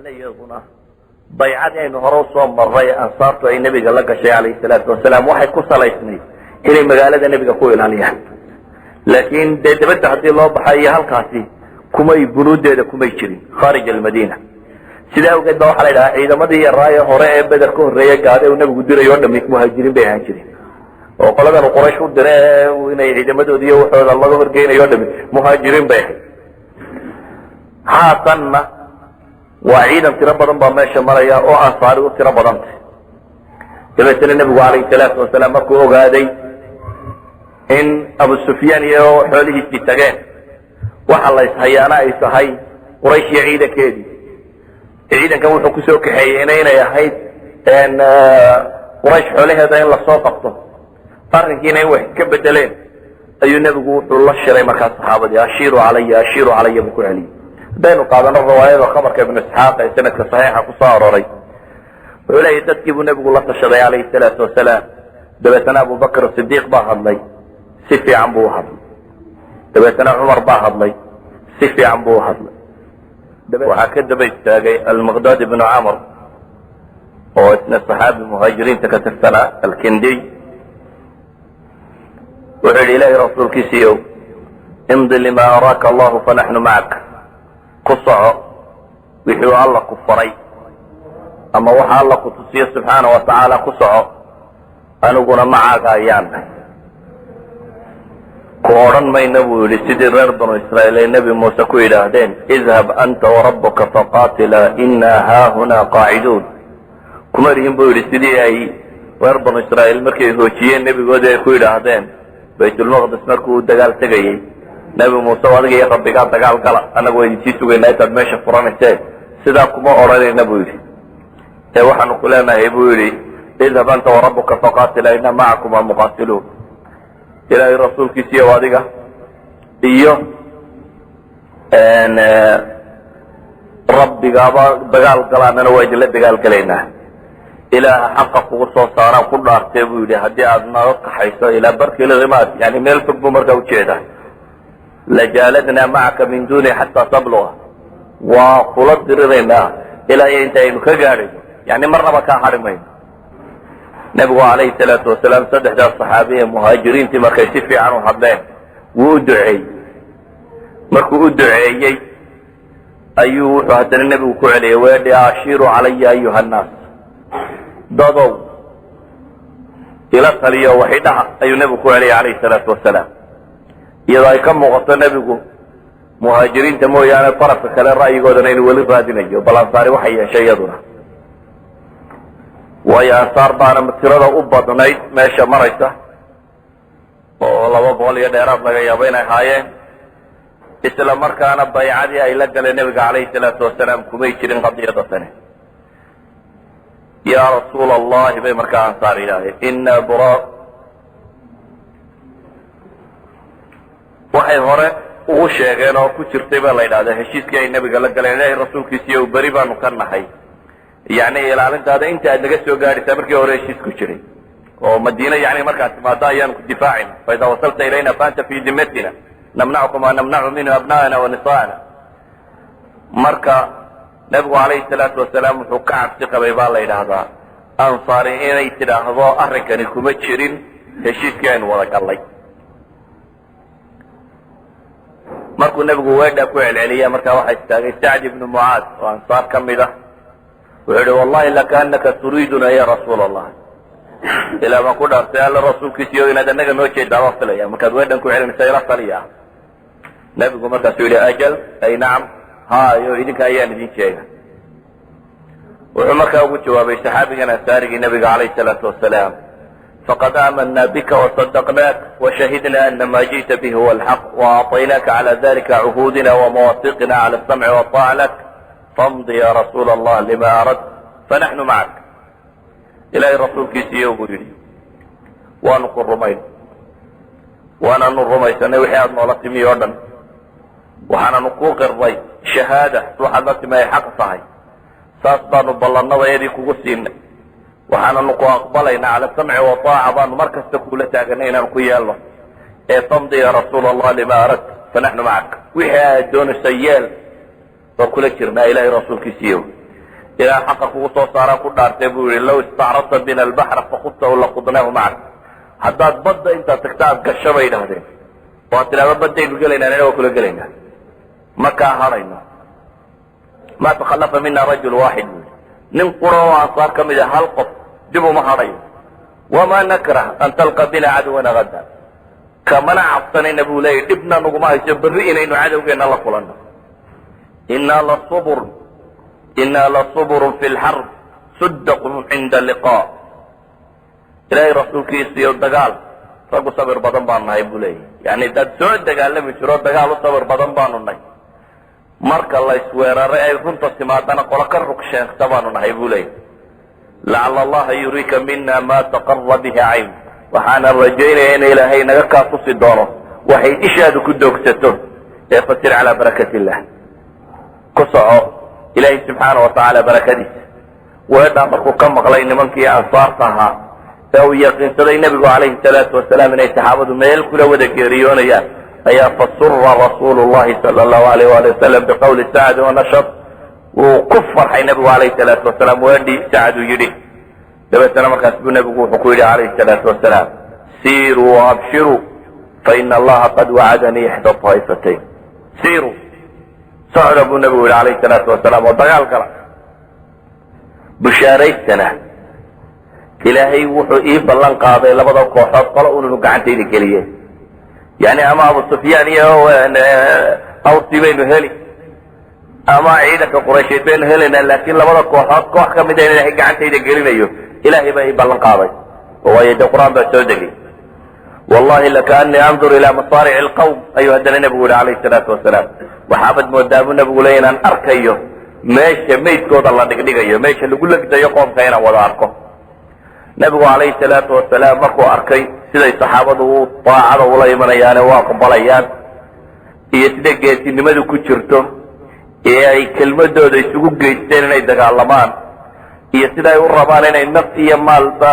Iyaduna baycadii aynu hore usoo maray, ansaartu ay nebiga la gashay calayhi salaatu wasalaam, waxay ku salaysnayd inay magaalada nebiga ku ilaaliyaan, laakiin dee dabadda haddii loo baxayo halkaasi kumay bunuudeeda kumay jirin khaarij almadiina. Sidaa awgeed ba waxaa la yidhahaa ciidamadii yaraaye hore ee Beder ka horreeya gaade uu nebigu diray oo dhami muhaajiriin bay ahaan jireen, oo qoladan uu Quraysh u dire inay ciidamadoodi iyo waxooda laga horgeynayo o dhami muhaajiriin bay ahayd. Haatanna waa ciidan tiro badan baa meesha maraya oo ansaari u tiro badantay. Dabeetana nebigu calayhi salaatu wasalaam markuu ogaaday in Abu Sufyaan iyo xoolihiisii tageen, waxa la ishayaana ay tahay Quraysh iyo ciidankeedii, ciidankan wuxuu kusoo kaxeeyeyna inay ahayd Quraysh xoolaheeda in lasoo qabto, arrinkiina in wax iska bedeleen, ayuu nebigu wuxuu la shiray markaa saxaabadii. "Ashiiru calaya, ashiiru calaya," buu ku celiyey. Haddaynu qaadano riwaayada khabarka Ibnu Isxaaq ee sanadka saxiixa kusoo arooray, wuxuu leeyahy dadkii buu nebigu la tashaday calayhi salaatu wasalaam. Dabeetana Abubakr Sidiiq baa hadlay, si fiican buu u hadlay. Dabeetana Cumar baa hadlay, si fiican buu u hadlay. Waxaa ka daba istaagay Almiqdaad ibnu Camr oo isna saxaabi muhaajiriinta ka tirsanaa, Alkindiy. Wuxuu yidhi: "Ilaahay rasuulkiisiiyow, imdi lima araaka Allahu fanaxnu macak. Ku soco wixii uu Alla ku faray ama waxa Alla ku tusiyo subxaana wa tacaala, ku soco, aniguna macaaga ayaan nahay. Ku odhan mayna," buu yidhi, "sidii reer Banu Israiil ay Nebi Muuse ku yidhaahdeen: 'Idhab anta warabuka faqaatila, inaa haahunaa qaaciduun.' Kuma lihin," buu yidhi, "sidii ay reer Banu Israiil markay hoojiyeen nebigoodii ay ku yidhaahdeen Baytulmaqdis markuu dagaal tegayey: 'Nebi Muuse, adiga iyo Rabbigaa dagaal gala, annagu waa idinsii sugaynaa intaad meesha furanayseen.' Sidaa kuma odhanayna," buu yidhi, "ee waxaanu ku leenahay," buu yidhi, "idhab anta warabuka faqaatila, inna macakuma muqaatiluun. Ilaahay rasuulkiisiiyo adiga iyo Rabbigaaba dagaal galaanana waa idinla dagaal galaynaa. Ilaaha xaqa kugu soo saaraan ku dhaartee," buu yidhi, "haddii aad naga kaxayso ilaa barkilkimaad," yani meel fog buu markaa ujeedaa, "lajaaladnaa macaka min duni xataa tabluga. Waa kula diriraynaa ilaa iyo inta aynu ka gaadhayno, yani marnaba kaa hadhi mayno." Nebigu calayhi salaatu wasalaam saddexdaas saxaabi ee muhaajiriintii markay si fiican u hadleen wuu u duceeyey. Markuu u duceeyey ayuu wuxuu haddana nebigu ku celiyey weedhi: "Ashiiru calaya ayuha nnaas." "Dadow, ila taliyo, waxidhaha," ayuu nebigu ku celiyay calayhi salaatu wasalaam, iyadoo ay ka muuqato nebigu muhaajiriinta mooyaane darafka kale ra'yigoodana inuu weli raadinayo. Bal ansaari waxay yeeshay iyaduna, waayo ansaar baana tirada u badnayd meesha maraysa, oo 200 iyo dheeraad laga yaabo inay ahaayeen. Isla markaana baycadii ay la galeen nebiga calayhi salaatu wasalaam kumay jirin qadiyada tani. "Yaa rasuula Allahi," bay markaa ansaar yidhahdeen, "ina bura." Waxay hore ugu sheegeen oo ku jirtay ba la yidhahda heshiiskii ay nebiga la galeen: "Ilahay rasuulkiisiiyo, beri baanu ka nahay, yani ilaalintaada inta aad naga soo gaadhaysaa." Markii hore heshiis ku jiray oo Madiine yani markaad timaado ayaanu ku difaacina: "Fa idaa wasalta ilayna faanta fi dimatina, namnacuka maa namnacu minhu abna'ana wa nisaa'ana." Marka nebigu calayhi salaatu wasalaam wuxuu ka cabsi qabay baa la yidhaahdaa ansaari inay tidhaahdo arrinkani kuma jirin heshiiskii aynu wada gallay. Markuu nebigu weedhaa ku celceliya, markaa waxaa istaagay Sacd ibnu Mucaad oo ansaar ka mid ah. Wuxuu yihi: "Wallahi lakaanaka turiiduna ya rasuula Allah. Ilaa baan ku dhaartay, Alla rasuulkiisiyo, inaad annaga noo jeedaa baan filaya markaad weedhan ku celinaysa, ila taliya." Nebigu markaasuu yidhi: "Ajal, ay nacam, hayo, idinka ayaan idin jeega." Wuxuu markaa ugu jawaabay saxaabigan ansaarigii nebiga calayhi salaatu wasalaam: "Faqad aamanaa bika wasadaqnaak washahidna ana ma ji'ta bihi huwa alxaq waacطaynaaka cala dalika cuhuudina wamawaasiqina cala asamci waطaaca lak. Famdi ya rasuula Allah lima aradt, fanaxnu macak." "Ilaahay rasuulkiisiiyo," buu yidhi, "waanu ku rumayn, waananu rumaysanay wixii aad noola timi oo dhan, waxaananu kuu qirnay shahaada waxaad la timi ay xaq tahay. Saas baanu ballanadayadii kugu siinay, waxaananu ku aqbalaynaa cala samci wa taaca, baanu mar kasta kuula taaganay inaanu ku yeelno. Ee famdi ya rasuula Allah lima aradt, fanaxnu macak. Wixii aad doonayso yeel, waa kula jirnaa, Ilahay rasuulkiisiiyo." Ilaa xaqa kugu soo saaraan ku dhaartay, buu yihi, low istacradta bina albaxra faqudtahu laqudnaahu macak. Haddaad badda intaad tagta aad gasho, bay idhahdeen, oo aad tidhahdo baddaynu gelaynaa, nina waa kula gelaynaa, ma kaa hadhayno. Ma takhallafa mina rajul waaxid, buu yidhi, nin qura oo ansaar ka mid a, hal qof dib uma hadhayo. Wamaa nakrah an talqa bina cadwana gada, kamana cabsanayna, buu leeyahy, dhibna naguma hayso berri inaynu cadowgeenna la kulanno. Inaa lasuburun fi lxarb suddaqun cinda liqa. Ilaahay rasuulkiisiyo dagaal raggu sabir badan baanu nahay, buu leeyahy. Yani dad soo dagaalami jiro, dagaal u sabir badan baanu nahay. Marka la isweeraray ay runta timaadana, qolo ka rug sheegta baanu nahay, buu leeyahy. Lacala allaha yuriika mina ma taqara bihi cayn, waxaana rajaynaya in Ilaahay naga kaa tusi doono waxay ishaadu ku doogsato. Ee fasir calaa barakat illah, ku soco Ilaahay subxaana wa tacaala barakadiisa. Weedhaa markuu ka maqlay nimankii ansaarta ahaa ee uu yaqiinsaday nebigu calayhi salaatu wasalaam inay saxaabadu meel kula wada geeriyoonayaan, ayaa fasura rasuulu llahi sala allahu alayh waali wasalam biqowli Sacd wanashad. Wuu ku farxay nebigu calayhi salaatu wasalaam weedhii Sacd uu yidhi. Dabeetana markaas buu nebigu wuxuu ku yidhi calayhi salaatu wasalaam: siiruu waabshiruu, faina allaha qad wacadanii ixda taa'ifatayn. Siiruu, socda, buu nebigu yidhi calayhi salaatu wasalaam, oo dagaal gala, bushaaraystana. Ilaahay wuxuu ii ballan qaaday labada kooxood qolo ununu gacantayda geliyey. Yani ama Abu Sufyaan iyo awrtii baynu heli, ama ciidanka Quraysheed baynu helaynaa, laakiin labada kooxood koox ka mida in Ilaahay gacantayda gelinayo Ilaahay baa ii ballan qaaday, waayo dee Qur-aan baa soo degay. Wallahi lakaanii andur ilaa masaarici alqawm, ayuu haddana nebigu yihi calayhi salaatu wasalaam. Waxaabad moodaa, buu nebigu leey, inaan arkayo meesha maydkooda la dhigdhigayo, meesha lagu legdayo qoomka inaan wada arko. Nebigu calayhi salaatu wasalaam markuu arkay siday saxaabadu u daacada ula imanayaane u aqbalayaan, iyo sida geesinimadu ku jirto ee ay kelmadooda isugu geysteen inay dagaalamaan, iyo sida ay u rabaan inay naf iyo maalba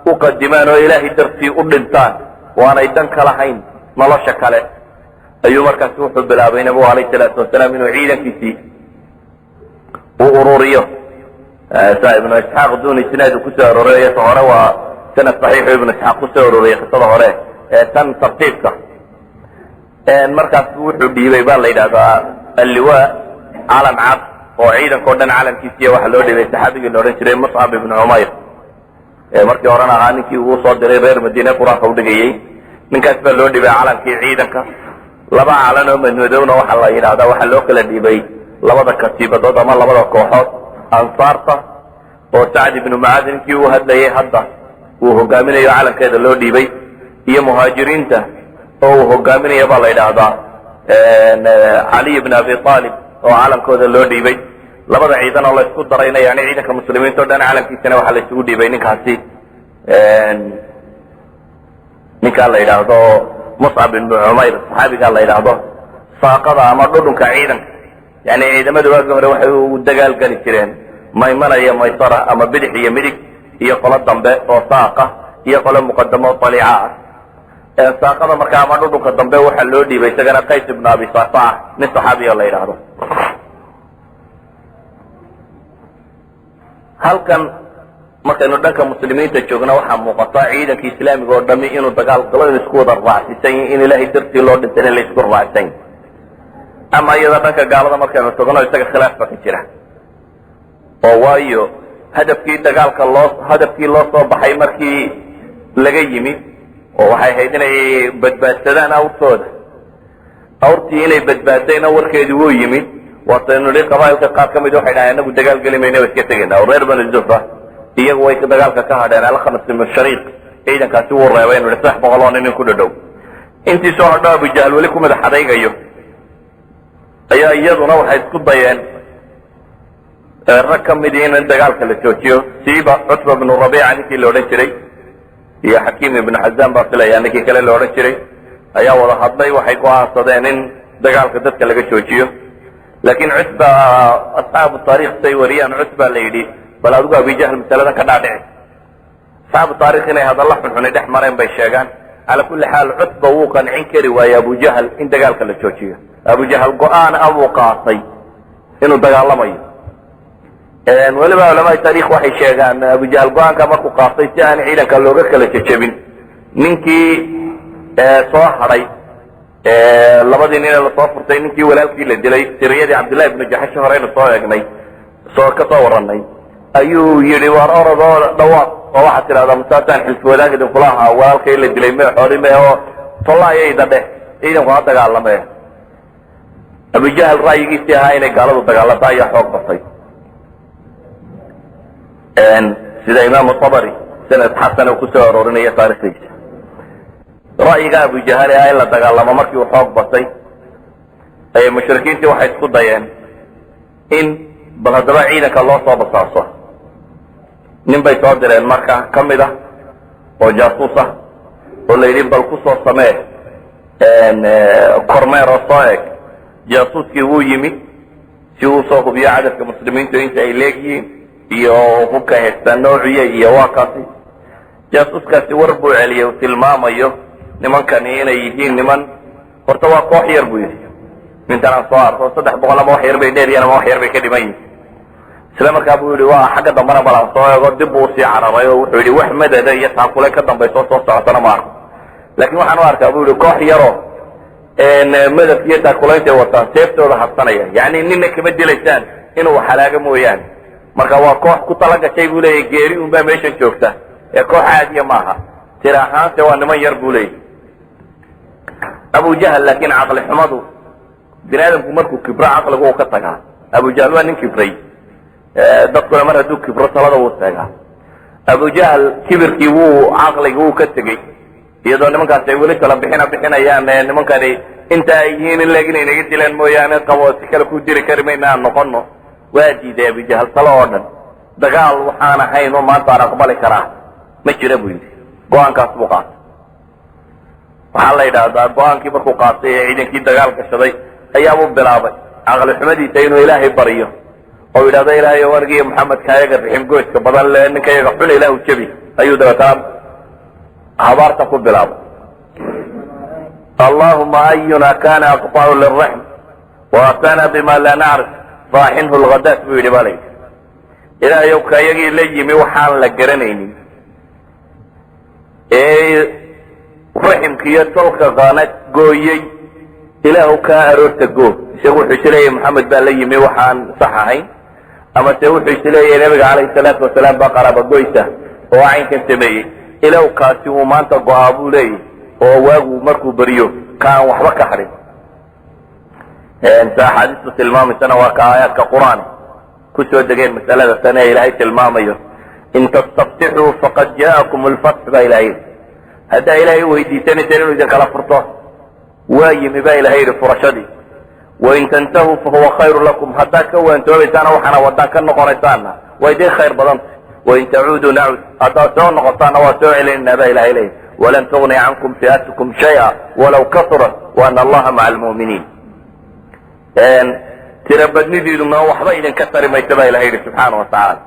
u qadimaan oo Ilaahay dartii u dhintaan oo aanay dan ka lahayn nolosha kale, ayuu markaasi wuxuu bilaabay nebigu calayhi salaatu wasalaam inuu ciidankiisii uu ururiyo. Saa Ibnu Isxaaq duni isnaad uu kusoo aroorey, ta hore waa sanad saxiixu Ibnu Isxaaq kusoo arooriyey qisada hore ee tan tartiibka. Markaas wuxuu dhiibay, baa la yidhahdaa, alliwa, calan cad oo ciidanka o dhan calankiisiiya waxaa loo dhiibay saxaabigii la odhan jiray Muscab ibnu Cumayr, ee markii horena ahaa ninkii uu soo diray reer Madiine Qur-aanka udhigayey. Ninkaas baa loo dhiibay calankii ciidanka. Laba calan oo madmadowna waxaa la yidhahdaa waxaa loo kala dhiibay labada katiibadood ama labada kooxood, ansaarta oo Sacd ibnu Mucaad, ninkii uu hadlayay hadda, uu hogaaminayo calankeeda loo dhiibay, iyo muhaajiriinta oo uu hogaaminayo, baa la yidhaahdaa, Caliy ibn Abi Aalib oo calankooda loo dhiibay. Labada ciidan oo la isku darayna, yani ciidanka muslimiinta o dhan calankiisana, waxaa la isugu dhiibay ninkaasi, ninkaa la yidhaahdo Muscab ibnu Cumayr, saxaabigaa la yidhaahdo. Saaqada ama dhudhunka ciidanka, yani ciidamada waagii hore waxay u dagaal geli jireen maymana iyo maysara, ama bidix iyo midig, iyo qolo dambe oo saaqa, iyo qolo muqadamo aliica ah. Saaqada marka ama dhudhunka dambe waxaa loo dhiibay isagana Qays ibnu Abi Sacsaca, nin saxaabiya la yidhaahdo. Halkan markaynu dhanka muslimiinta joogna, waxaa muuqata ciidanka islaamiga oo dhami inuu dagaal galo in isku wada raacsisan yihin, in Ilaahay dartii loo dhintay in la isku raacsan yahi. Ama iyada dhanka gaalada markaynu tagno, isaga khilaaf ba ka jira, oo waayo hadafkii dagaalka loo hadafkii loo soo baxay markii laga yimid oo waxay ahayd inay badbaadsadaan awrtooda. Awrtii inay badbaaddayna warkeedii wuu yimid. Waataynu nihi qabailka qaar ka mid waxay dhahay anagu dagaal geli mayna, wa iska tegayna. Oo reer Banu Zuhra iyagu way dagaalka ka hadheen. Alkhanas ibnu Shariiq ciidankaasi wuu reebay, inu nihi 300 oo nin in ku dhadhow. Intii soo hadho Abujahl weli ku madax adaygayo ayaa iyaduna waxay isku dayeen rag ka midii in dagaalka la joojiyo, siiba Cutba bnu Rabiica ninkii la odhan jiray iyo Xakiim ibnu Xazaan baa filaya ninkii kale la odhan jiray ayaa wada hadlay. Waxay go'aansadeen in dagaalka dadka laga joojiyo. Laakiin Cutba, asxaabu taarikh say wariyaan, Cutba la yidhi bal adigu Abijahl masaladan ka dhaadhici. Asxaabu taarikh inay hadalla xunxunay dhex mareen bay sheegaan. Cala kulli xaal, Cutba wuu qancin kari waayey Abujahl in dagaalka la joojiyo. Abujahl go-aan a buu qaatay inuu dagaalamayo. Weliba culamaai taarikh waxay sheegaan Abujahal go-aanka markuu qaatay, si aan ciidanka looga kala jejebin, ninkii soo hadhay labadii nin ee lasoo furtay, ninkii walaalkii la dilay, siriyadii Cabdillahi ibnu Jaxash horeynu soo eegnay, soo ka soo warranay, ayuu yidhi: "Waar orodoo dhawaaq oo waxaad tidhahdaa masaasaan xilfi wadaag idinkula ahaa, walaalkay la dilay me xooli me oo tollaayayda dheh, ciidanku ha dagaalame." Abujahal ra'yigiisii ahaa inay gaaladu dagaalanto ayaa xoog batay, sida Imaamu Tabari sanad xasan uu kusoo aroorinaya taarikhdiisa. Ra'yiga Abujahal ee ah in la dagaalamo markii uu xoog batay, ayay mushrikiintii waxay isku dayeen in bal haddaba ciidanka loo soo basaaso. Nin bay soo direen marka ka mid ah oo jaasuus ah, oo la yidhi: "Bal kusoo samee kormeer oo soo eg." Jaasuuskii wuu yimi si uu soo hubiyo cadadka muslimiintu inta ay leegyihiin iyo hubka haystaan noociya iyo waa kaasi. Jaasuuskaasi war buu celiyey uu tilmaamayo nimankani inay yihiin niman, horta waa koox yar buu yidhi, intan aan soo arko 300 ama wax yar bay dheeryihiin ama wax yar bay ka dhiman yihin. Isla markaa buu yidhi: "Waa xagga dambena bal aan soo eego." Dib buu usii cararay oo wuxuu yidhi: "Wax madada iyo taakule ka dambayso soo socotana ma arko, laakiin waxaan u arkaa," buu yidhi, "koox yaroo madadka iyo taakulayntaay wataan seeftooda habsanaya, yacni nina kama dilaysaan inuu halaago mooyaane. Marka waa koox ku tala gashay," buu leeyahy, "geeri unbaa meeshan joogta ee koox caadiya maaha, tira ahaanse waa niman yar," buu leeyahy Abu Jahl. Laakiin caqli xumadu, bini aadamku markuu kibro caqligu uu ka tagaa. Abu Jahl waa nin kibray, dadkuna mar hadduu kibro talada wuu seegaa. Abu Jahl kibirkii wuu caqliga wuu ka tegey, iyadoo nimankaasi ay weli tala bixina bixinayaan, nimankani inta ay yihiin in leeg inay naga dilaan mooyaane qabo si kale ku diri kari mayna aan noqono. Waa diiday Abujahal talo oo dhan. "Dagaal waxaan ahayn oo maanta aan aqbali karaa ma jira," buu yidhi. Go-aankaas buu qaatay. Waxaa la yidhaahdaa go-aankii markuu qaatay ee ciidankii dagaal gashaday ayaabuu bilaabay caqli xumadiisa inuu Ilaahay baryo oo yidhahdo: "Ilaahay ow, anigiyo Maxamed kaayaga rixim goyska badan le, ninka yaga xun Ilaahu jebi." Ayuu dabeetana habaarta ku bilaabay: "اللهم أينا كان أقطع للرحم وأتانا بما لا نعرف فأحنه الغداة," buu yidhi ba la yidhi. "Ilaahayow, kayagii la yimi waxaan la garanaynin ee raximka iyo tolka qaana gooyey, Ilaahu kaa aroorta goo." Isagu wuxuu isleeyahay Maxamed baa la yimi waxaan sax ahayn, ama se wuxuu isleeyahay Nabiga calayhi salaatu wasalaam baa qaraaba goysa oo caynkan sameeyey. "Ilaahu kaasi uu maanta go-aa," buu leeyahy, "oo waagu markuu beriyo ka aan waxba ka hadhin." Sa axaadiistu tilmaamaysana waa ka aayaadka Qur-aan ku soo degeen masalada tan ee Ilaahay tilmaamayo: "إن تستفتحوا فقد جاءكم الفتح," baa Ilahay yidhi. Haddaa Ilaahay weydiisanayseen inuu idin kala furto, waa yimi baa Ilahay yidhi furashadii. "وإن تنتهوا فهو خير لكم," haddaa ka waantoobaysaana waxaana wadaan ka noqonaysaana waa idin khayr badanta. "وإن تعودوا نعد," haddaad soo noqotaanna waa soo celinaynaa baa Ilahay leeyahy. "ولن تغني عنكم فئتكم شيئا ولو كثرت وأن الله مع المؤمنين." Tirabadnidiidu ma waxba idinka tari maysa baa Ilahay yidhi subxaana wa tacaala.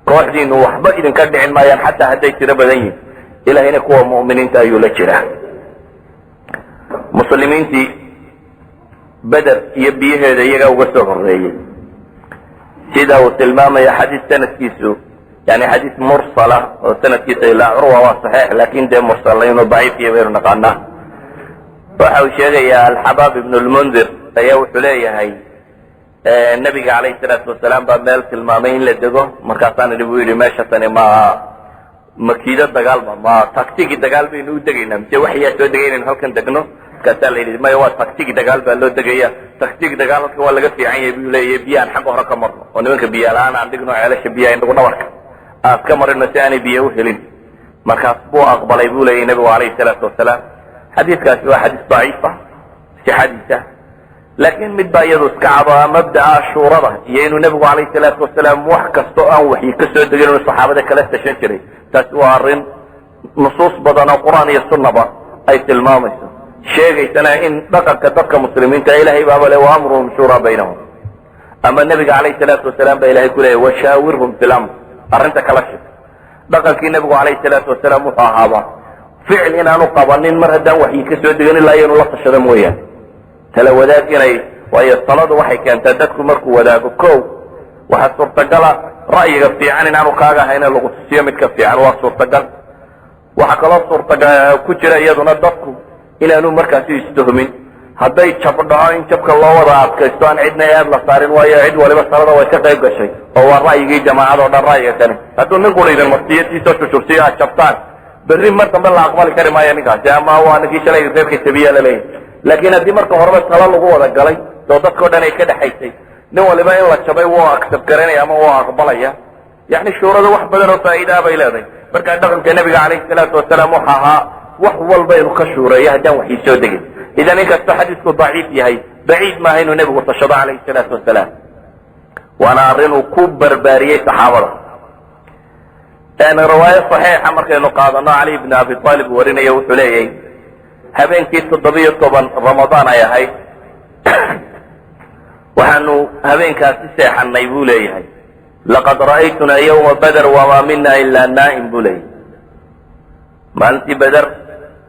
Kooxdiinu waxba idinka dhicin maayaan xataa hadday tiro badan yihin, Ilahayna kuwa mu'miniinta ayuu la jiraa. Muslimiintii Beder iyo biyaheeda iyagaa uga soo horreeyey, sida uu tilmaamayo xadiis sanadkiisu, yani xadiis mursala oo sanadkiisa ilaa Curwa waa saxiix, laakin dee mursal inuu daciif iyo baynu naqaanaa. Waxa uu sheegayaa Alxabaab ibn lmundir ayaa wuxuu leeyahay: "Nabiga calayhi salaatu wasalaam baa meel tilmaamay in la dego. Markaasaan idhi," buu yidhi, "meesha tani ma makiido dagaalma, ma tactic dagaal baynu u degaynaa mise waxyaa soo degay inaynu halkan degno?" Markaasaa la yidhi: "Maya, waa tactic dagaal baa loo degaya. Tactic dagaal halkan waa laga fiican yahay," buu leeyahy. "Biyahan xagga hore ka marno oo nimanka biyo la-aan aan dhigno, ceelasha biyaha inagu dhabarka aan ka marino si aanay biyo u helin." Markaas buu aqbalay, buu leeyahy, nabigu calayhi salaatu wasalaam. Xadiiskaasi waa xadiis daciifa sixadiisa, laakiin mid baa iyadu iska caba mabda'a shuurada iyo inuu nebigu calayhi salaatu wasalaam wax kastoo aan waxyi ka soo degin inuu saxaabada kala tashan jiray. Taasi waa arrin nusuus badan oo Qur-aan iyo sunnaba ay tilmaamayso, sheegaysana in dhaqanka dadka muslimiinta Ilahay baaba le: "وأمرهم شورى بينهم." Ama nebiga calayhi salaatu wasalaam baa Ilahay ku leeyay: "وشاورهم في الأمر," arrinta kala shig. Dhaqankii nebigu calayhi salaatu wasalaam wuxuu ahaaba ficil inaanu qabanin mar haddaan waxyi ka soo degin ilaa iyanu la tashado mooyaane, tala wadaag inay, waayo taladu waxay keentaa dadku markuu wadaago ko Waxaa suurtagala ra'yiga fiican inaanu kaaga ahayn in lagu tusiyo midka fiican, waa suurtagal. Waxaa kaloo suurtaga ku jira iyaduna dadku inaanu markaasi istuhmin. Hadday jab dhaco, in jabka loo wada adkaysto, aan cidna aad la saarin, waayo cid waliba talada way ka qayb gashay oo waa ra'yigii jamaacada o dhan ra'yiga kani. Hadduu nin qura idin marsiyo, tiisoo shushubsiyo aad jabtaan, berri mar dambe la aqbali kari maayo ninkaasi, ama waa ninkii shalay reerka jabiya laleeyahy. Laakiin haddii marka horeba talo lagu wada galay oo dadkao dhan ay ka dhexaysay, nin waliba in la jabay wuu accept garanaya ama wuu aqbalaya. Yani shuurada wax badan oo faa'iidaa bay leedahay. Markaa dhaqanka nebiga calayhi salaatu wasalaam waxa ahaa wax walba inuu ka shuureeyo haddaan waxii soo degin. Idan inkastoo xadiisku daciif yahay, baciid maaha inuu nebigu tashado calayhi salaatu wasalaam, waana arrin uu ku barbaariyey saxaabada. Riwaayo saxiixa markaynu qaadano, Cali bn Abi Aalib warinaya, wuxuu leeyahay habeenkii 17 Ramadaan ay ahayd, waxaanu habeenkaasi seexanay, buu leeyahay, laqad ra'aytuna yawma Beder wamaa mina ilaa naa'im, buu leeyahay. Maalintii Beder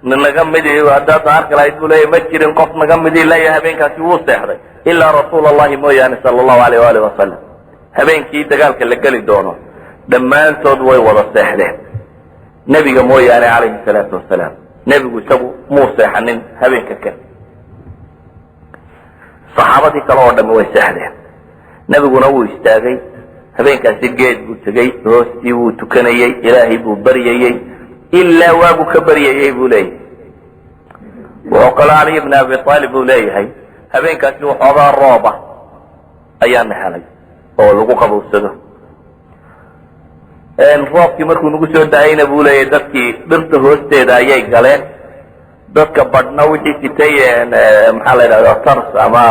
naga midi haddaad arki lahayd, buu leeyahy, ma jirin qof naga midi leeyahay habeenkaasi wuu seexday, ilaa rasuul Allahi mooyaane, sala Allahu alayh waalih wasalam. Habeenkii dagaalka la geli doono dhammaantood way wada seexdeen, nebiga mooyaane, calayhi salaatu wasalaam. Nebigu isagu muu seexanin habeenka kan, saxaabadii kale oo dhami way seexdeen. Nebiguna wuu istaagay habeenkaasi, geed buu tegey, hoostii wuu tukanayey, Ilaahay buu baryayey ilaa waagu ka baryayey, buu leeyahay. Wuxuu kaloo Caliy bn Abi Aalib buu leeyahay, habeenkaasi waxoogaa rooba ayaana helay oo lagu qabowsado. Roobkii markuu nagu soo da-ayna, buu leeyahay, dadkii dhirta hoosteeda ayay galeen. Dadka badhna wixii sitay, maxaa la yidhahda, tars ama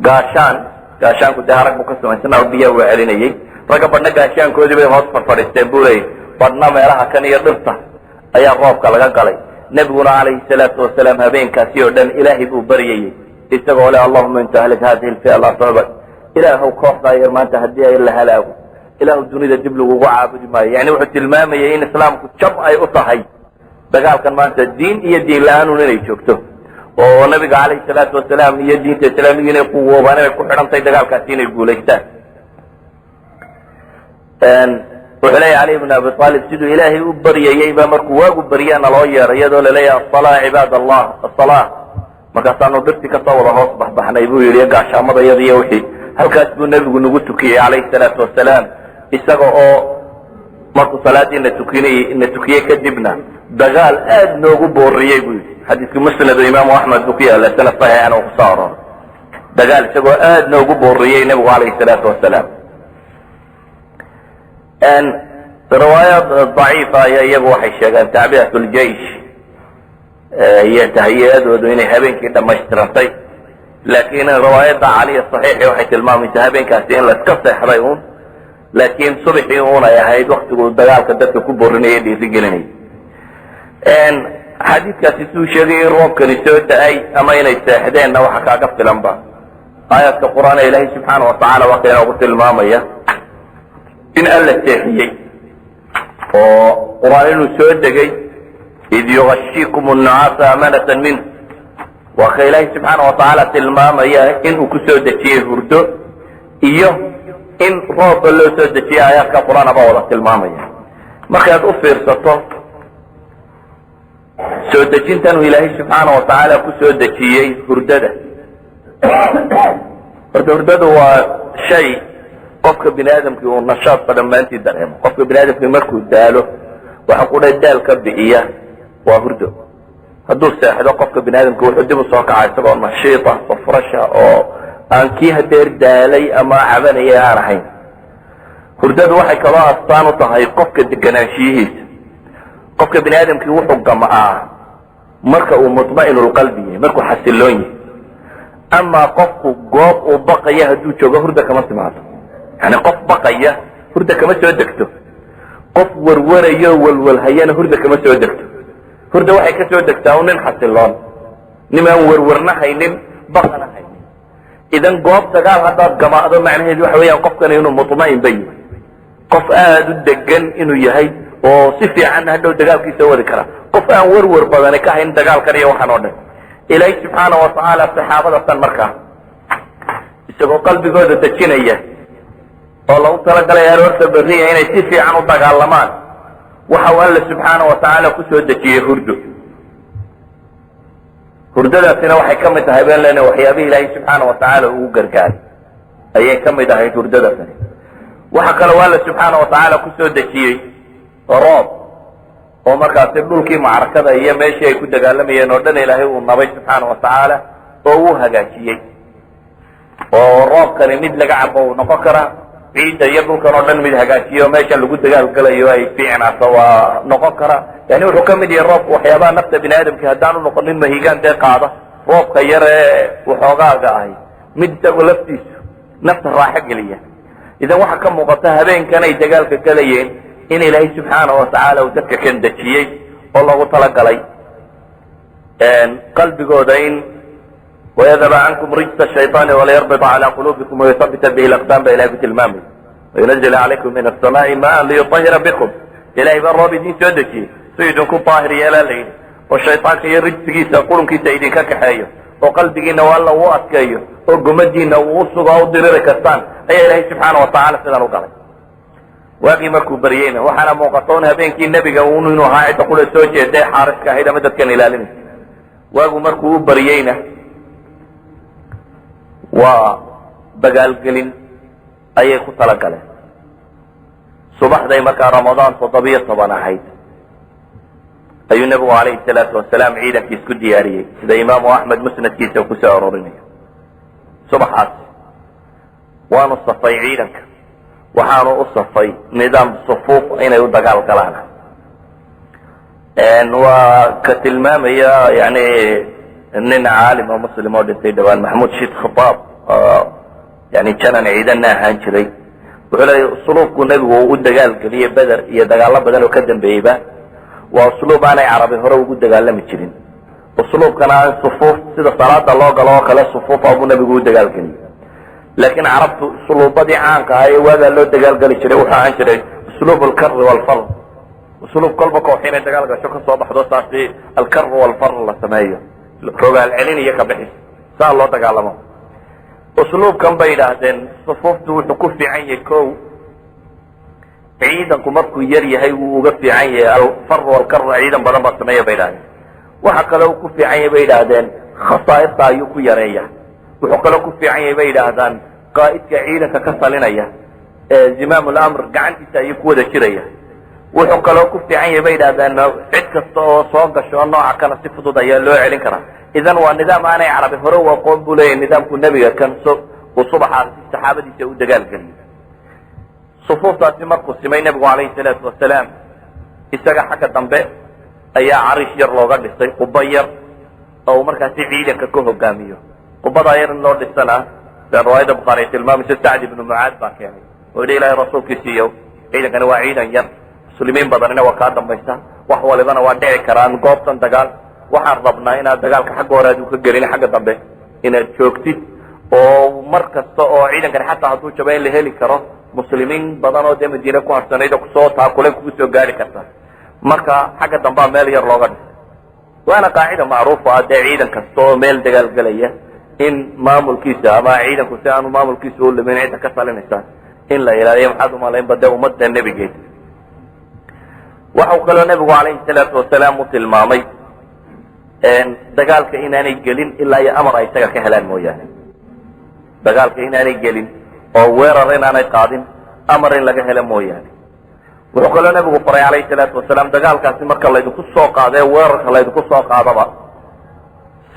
gaashaan. Gaashaanku dee harag buu ka samaysana, biyaha waa celinayey. Ragga badhna gaashaankoodii bay hoos farfadhiisteen, buu leeyahy, badhna meelaha kan iyo dhirta ayaa roobka laga galay. Nebiguna calayhi salaatu wasalaam habeenkaasi oo dhan Ilaahay buu baryayey, isagoo le: "Allahuma in tahlik hadihi lfi'a laa tucbad." Ilaahow, kooxdaa yar maanta haddii ay la halaago, Ilaahu dunida dib lagugu caabudi maayo. Yani wuxuu tilmaamayay in islaamku jab ay u tahay dagaalkan maanta, diin iyo diin la-aanun inay joogto, oo nabiga calayhi salaatu wasalaam iyo diinta islaamiga inay quwoobaan inay ku xidhantahay dagaalkaasi inay guulaystaan. Wuxuu leeyahy Cali bn Abi Aalib, siduu Ilaahay u baryayey baa markuu waagu baryaana loo yeeray, iyadoo laleeyahay: "Asalaa, cibaad Allah, asalaa." Markaasaanu dhirtii kasoo wada hoos baxbaxnay, buu yidhi, gaashaamada iyada iyo wixii. Halkaas buu nebigu nagu tukiyey calayhi salaatu wasalaam, isaga oo markuu salaadii na tukinay, na tukiyey, kadibna dagaal aad noogu booriyey, buu yidhi. Xadiiskii Musnad Imaamu Axmed buu ku yaala, sanad saxiixana uu kusoo aroray. Dagaal isagoo aad noogu booriyey nebigu calayhi salaatu wasalaam. Riwaayaad daciifa ayaa iyagu waxay sheegaan tacbiyat ljeish iyo tahiyadoodu inay habeenkii dhammaystirantay, laakiin riwaayadda Caliya saxiixi waxay tilmaamaysaa habeenkaasi in la iska seexday uun, laakiin subaxii uun ay ahayd waktigu dagaalka dadka ku borinaya, dhiirigelinaya. Xadiidkaasi siduu sheegay in roobkani soo da-ay ama inay seexdeenna, waxa kaaga filanba aayaadka Qur-aan ee Ilaahay subxaana watacaala waa ka inoogu tilmaamaya in Alla seexiyey oo Qur-aan inuu soo degay: "Id yugashiikum annucaasa amanatan minh." Waa ka Ilaahay subxaana watacaala tilmaamaya inuu ku soo dejiyey hurdo iyo in roobba loo soo dejiyey. Aayaadka Qur-aan baa wada tilmaamaya. Markaad u fiirsato soo dejintanuu Ilaahay subxaana watacaala ku soo dejiyey hurdada, horta hurdadu waa shay qofka bini aadamkii uu nashaadka dhammaantii dareemo. Qofka bini aadamkii markuu daalo, waxa qudha daal ka bixiya waa hurdo. Hadduu seexdo qofka bini aadamki, wuxuu dib usoo kaca isagoo nashiita oo fresha, oo aan kii hadeer daalay ama cabanayay aan ahayn. Hurdadu waxay kaloo astaan u tahay qofka deganaanshiyihiisa. Qofka bini aadamkii wuxuu gam'aa marka uu mutma'inulqalbi yahay, markuu xasiloon yahay. Amaa qofku goob uu baqaya hadduu joogo, hurda kama timaado. Yani qof baqaya hurda kama soo degto, qof warwarayo walwalhayana hurda kama soo degto. Hurda waxay ka soo degtaa un nin xasiloon, nimaan warwarna haynin, baqana haynin. Idan goob dagaal haddaad gamaado, macnaheedu waxa weeyaan qofkani inuu mutma'in ba yahay, qof aada u degan inuu yahay oo si fiican hadhow dagaalkiisa wadi kara, qof aan warwar badani ka hayn dagaalkan iyo waxaan oo dhan. Ilaahay subxaana watacaala saxaabada tan markaa isagoo qalbigooda dejinaya. Oo lagu talagalay aroorta berriya inay si fiican u dagaalamaan, waxa uu Alla subxaana wa tacaala kusoo dejiyey hurdo. Hurdadaasina waxay ka mid tahay baan leenahay waxyaabihii Ilaahay subxaana wa tacaala ugu gargaaray ayay ka mid ahayd hurdadaasani. Waxa kaloo Alla subxaana wa tacaala kusoo dejiyey roob, oo markaasi dhulkii macrakada iyo meeshii ay ku dagaalamayeen oo dhan Ilaahay uu nabay subxaana wa tacaala oo uu hagaajiyey, oo roobkani mid laga cabo uu noqon karaa, ciidda iyo dhulkan oo dhan mid hagaajiyo, meeshan lagu dagaalgalayo ay fiicnaato waa noqon karaa. Yani wuxuu ka mid yahay roobka waxyaabaha nafta bini aadamka haddaanu noqonin mahigaan dee qaada. Roobka yar ee waxoogaaga ahi mid isagoo laftiisu nafta raaxo geliya. Idan waxaa ka muuqata habeenkan ay dagaalka gelayeen in Ilaahay subxaana wa tacaala uu dadka kan dejiyey oo loogu talagalay qalbigooda in ويذهب عنكم رجس الشيطان وليربط على قلوبكم ويثبت به الأقدام ba Ilahay ku tilmaamay. وينزل عليكم من السماء ماء ليطهر بكم. Ilahay baa roob idin soo dejiyey si idinku daahir yeelaa la yidhi, oo shayطaanka iyo rijsigiisa, qurunkiisa idinka kaxeeyo, oo qalbigiina alla uu adkeeyo, oo gumadiina uu usugo u diriri kartaan ayaa Ilahay subxaana wa tacaala sidan u galay. Waagii markuu baryeyna, waxaana muuqata un habeenkii nebiga un inuu ahaa cidda qura soo jeeday, xaariska ahayd ama dadkan ilaalinaysa. Waagu markuu u baryeyna, waa dagaalgelin ayay ku talagaleen. Subaxday markaa Ramadaan 17 ahayd ayuu nebigu calayhi salaatu wasalaam ciidankii isku diyaariyey, sida Imaamu Axmed musnadkiisa kusoo arorinayo. Subaxaas waanu safay ciidanka, waxaanu u safay nidaam sufuuf inay u dagaal galaan. Waa ka tilmaamaya yani nin caalim oo muslim oo dhintay dhawaan, Maxamuud Shiid Khitaab, yani janan ciidanna ahaan jiray. Wuxuu leeya usluubku nebigu uu u dagaalgeliyey Beder iyo dagaalo badan oo ka dambeeyeyba waa usluub aanay Carabi hore ugu dagaalami jirin. Usluubkana in sufuuf sida salaada loo galo oo kale sufuufa buu nebigu u dagaalgeliyey, laakiin Carabtu usluubadii caanka ahaa ee waagaa loo dagaalgeli jiray wuxuu ahaan jiray usluub alkar walfar, usluub kolba koox inay dagaal gasho kasoo baxdo, saasi alkar walfar la sameeyo, rogaal celin iyo kabixis saa loo dagaalamo. Usluubkan bay yidhaahdeen sufuuftu wuxuu ku fiican yahay, ko ciidanku markuu yar yahay wuu uga fiican yahay alfar walkar, ciidan badan baa sameeya bay yidhahdeen. Waxa kaloo uu ku fiican yahay bay yidhaahdeen khasaa'irta ayuu ku yareeya. Wuxuu kaloo ku fiican yahay bay yidhaahdaan qaa'idka ciidanka ka talinaya ee zimaam lamr gacantiisa ayuu ku wada jiraya. Wuxuu kaloo ku fiican yahay bay yidhahdeen cid kasta oo soo gasho nooca kana si fudud ayaa loo celin karaa. Idan waa nidaam aanay Carabi hore u aqoon buu leeyahy nidaamku nebiga kan uu subaxaasi saxaabadiisa u dagaalgeliyey. Sufuuftaasi markuu simay nebigu calayhi salaatu wasalaam, isaga xagga dambe ayaa cariish yar looga dhisay, quba yar oo uu markaasi ciidanka ka hogaamiyo. Qubadaa yar in loo dhisana, sida riwaayadda Bukhaari ay tilmaamayso, Sacd ibnu Mucaad baa keenay oo yidhi: "Ilahay rasuulkiisiiyo, ciidankani waa ciidan yar, muslimiin badanina waa kaa dambaysa, wax walibana waa dhici karaan goobtan dagaal. Waxaan rabnaa inaad dagaalka xagga hore aad u ka gelin, xagga dambe inaad joogtid, oo mar kasta oo ciidankani xataa hadduu jabo in la heli karo muslimiin badan oo dee Madiine ku harsanayd oo kusoo taakulay kugu soo gaari karta." Marka xagga dambea meel yar looga dhisay. Waana qaacida macruufa ah dee ciidan kasta oo meel dagaal gelaya in maamulkiisa ama ciidanku si aanu maamulkiisa u lumin cidda ka talinaysa in la ilaaliyo. Maxaad umalaynba dee ummadda nebigeed? Waxau kaloo nebigu calayhi salaatu wasalaam u tilmaamay dagaalka inaanay gelin ilaa iyo amar ay isaga ka helaan mooyaane, dagaalka inaanay gelin oo weerar inaanay qaadin amar in laga helo mooyaane. Wuxuu kaloo nebigu faray calayhi salaatu wasalaam: dagaalkaasi marka laydinku soo qaado ee weerarka laydinku soo qaadaba,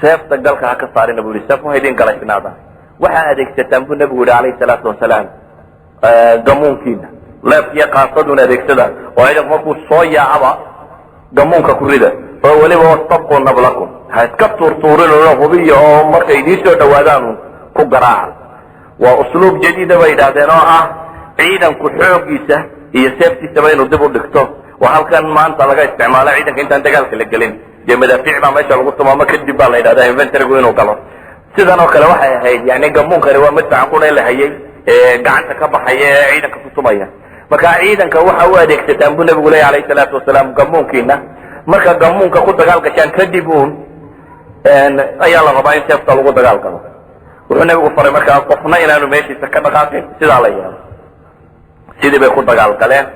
seefta galka ha ka saarina bu yihi, seef ha idin galaysnaada, waxaa adeegsataan buu nebigu yihi calayhi salaatu wasalaam gamuunkiina, leebkiiyo qaasaduna adeegsada, oo ciidanku markuu soo yaacaba gamuunka ku rida, oo weliba wastabquu nablakum, ha iska tuurtuurinoo hubiya oo markay idiin soo dhawaadaan ku garaaca. Waa usluub jadiida bay yidhaahdeen oo ah ciidanku xooggiisa iyo seeftiisaba inuu dib u dhigto. Waa halkan maanta laga isticmaalo ciidanka intaan dagaalka la gelin dee madaafiic baa meesha lagu tumo ama kadib baa la yidhahdaa infantrygu inuu galo. Sidan oo kale waxay ahayd, yani gamuunkani waa madfacan qura la hayay ee gacanta ka baxaya ee ciidanka ku tumaya. Marka ciidanka waxa u adeegsataan buu nebigu leya alayhi salaatu wasalaam gamuunkiina, marka gamuunka ku dagaal gashaan kadib uun ayaa la rabaa in seefta lagu dagaal galo. Wuxuu nebigu faray markaa qofna inaanu meeshiisa ka dhaqaaqin. Sidaa la yeelo. Sidii bay ku dagaal galeen.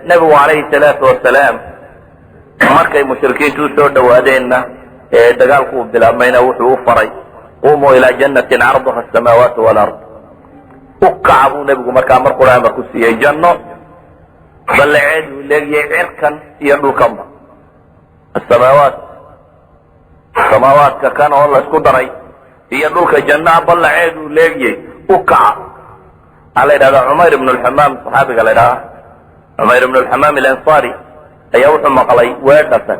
Nebigu calayhi salaatu wasalaam markay mushrikiintu usoo dhawaadeenna ee dagaalku uu bilaabmayna, wuxuu u faray: "Qumuu ilaa jannatin carduha asamaawaatu walard." U kaca buu nebigu markaa mar qura amar ku siiyey, janno ballaceed uu leegyahay cirkan iyo dhulkanba, asamaawaat, samaawaadka kan oo la isku daray iyo dhulka, jannaa ballaceed uu leegyahay u kaca. Waxaa la yidhahdaa Cumayr ibn lxamaam, saxaabiga la ydhahaa Cumayr ibn alxamaam alansaari, ayaa wuxuu maqlay weedhasan.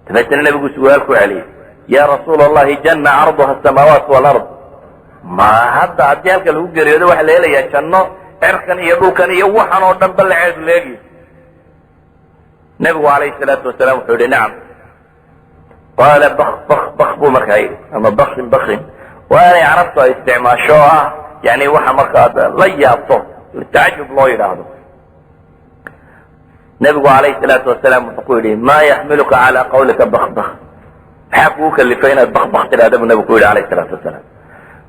Dabeetna nebigu su'aal ku celiyey: "Ya rasuula Allahi, janna carduha asamaawaat walard, ma hadda haddii halka lagu geeriyoodo waxaa la helayaa janno cirkan iyo dhulkan iyo waxan oo dhan ballaceedu leegyahy?" Nebigu calayhi salaatu wasalaam wuxuu yihi: "Nacam." Qaala: "Bak, bak, bak," buu markaa yidhi, ama bakin, bakin, waa inay carabtu ay isticmaasho oo ah yani waxa markaad la yaabto tacajub loo yidhaahdo. Nebigu calayhi salaatu wasalaam wuxuu ku yidhi: "Maa yaxmiluka calaa qawlika bak, bak? Maxaa kugu kalifay inaad bak, bak tidhahda?" buu nebigu ku yidhi alayhi salaatu wasalaam.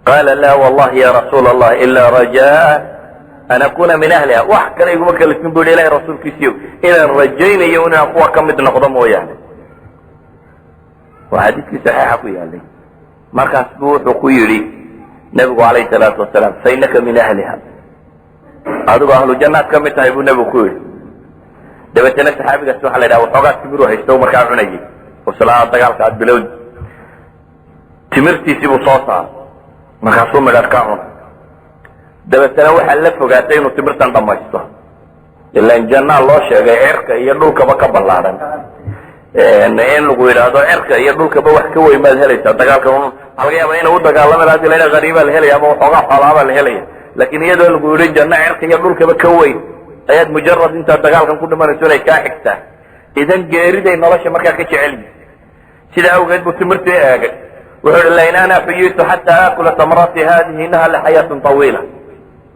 Qaala: "Laa wallahi ya rasuula Allah, ilaa rajaa an akuna min ahliha. Wax kale iguma kalifin," bu yidhi, "Ilahay rasuulkiisiyo, inaan rajaynayo inaan kuwa ka mid noqdo mooyaane." Waa xadiiskii saxiixa ku yaalay. Markaas buu wuxuu ku yidhi nebigu calayhi salaatu wasalaam: "Fa innaka min ahliha, adigu ahlu jannaad ka mid tahay," buu nebigu ku yidhi. Dabeetana saxaabigaas waxa la yidhaha waxoogaa timiru haysto markaa cunayay oo salaa dagaalka aad bilowdi, timirtiisii buu soo saaray, markaasuu midhadh ka cunay. Dabeetana waxaa la fogaatay inuu timirtan dhamaysto, ilan jannaa loo sheegay cirka iyo dhulkaba ka ballaadhan. In lagu yidhaahdo cirka iyo dhulkaba wax ka weyn baad helaysaa, dagaalka waxaa laga yaaba inuu u dagaalami laha hadii la yidhaha haniimaa la helaya ama waxoogaa xoolaabaa la helaya, laakiin iyadoo lagu yidhi janno cirka iyo dhulkaba ka weyn ayaad mujarad intaad dagaalkan ku dhimanayso inay kaa xigtaa. Idan geeriday nolosha markaa ka jecel yihin. Sida awgeed buu timirtii eegay, wuxuu ihi: "Lain ana xuyitu xataa aakula tamrati hadihi, inaha laxayaatun tawiila.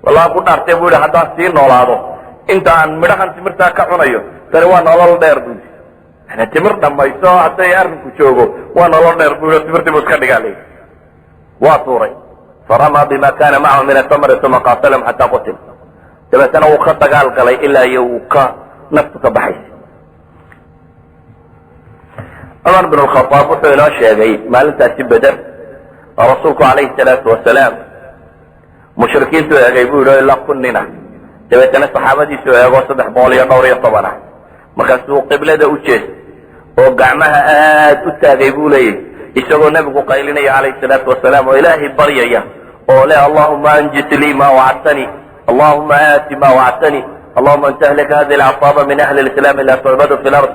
Wallahi ku dhaartay," bu yihi, "haddaan sii noolaado inta aan midhahan timirtaa ka cunayo, tani waa nolol dheer," bu yidhi. Yani timir dhamayso hadday arrinku joogo waa nolol dheer, bu yidhi. Timirtii bu iska dhigaa layidhi, waa tuuray. Faramaa bima kana macahu min atamri, uma qaatalahum xataa qutil. Dabeetana wuu ka dagaal galay ilaa iyo uu ka naftu ka baxaysay. Cumar bin Khaaab wuxuu inoo sheegay maalintaasi Beder rasuulku calayhi salaatu wasalaam mushrikiintu eegay, buu yidhi, ilaa 1000 nina. Dabeetana saxaabadiisu eego 314 ah. Markaasuu qiblada u jeestay oo gacmaha aad u taagay, buu leeyahy, isagoo nebigu qaylinaya calayhi salaatu wasalaam oo Ilaahay baryaya oo le: "Allahuma anjis lii ma wacadtani, allahuma aati ma wacadtani, allahuma an tahlika hadihi alcasaaba min ahli lislaami laa tucbadu fi lard.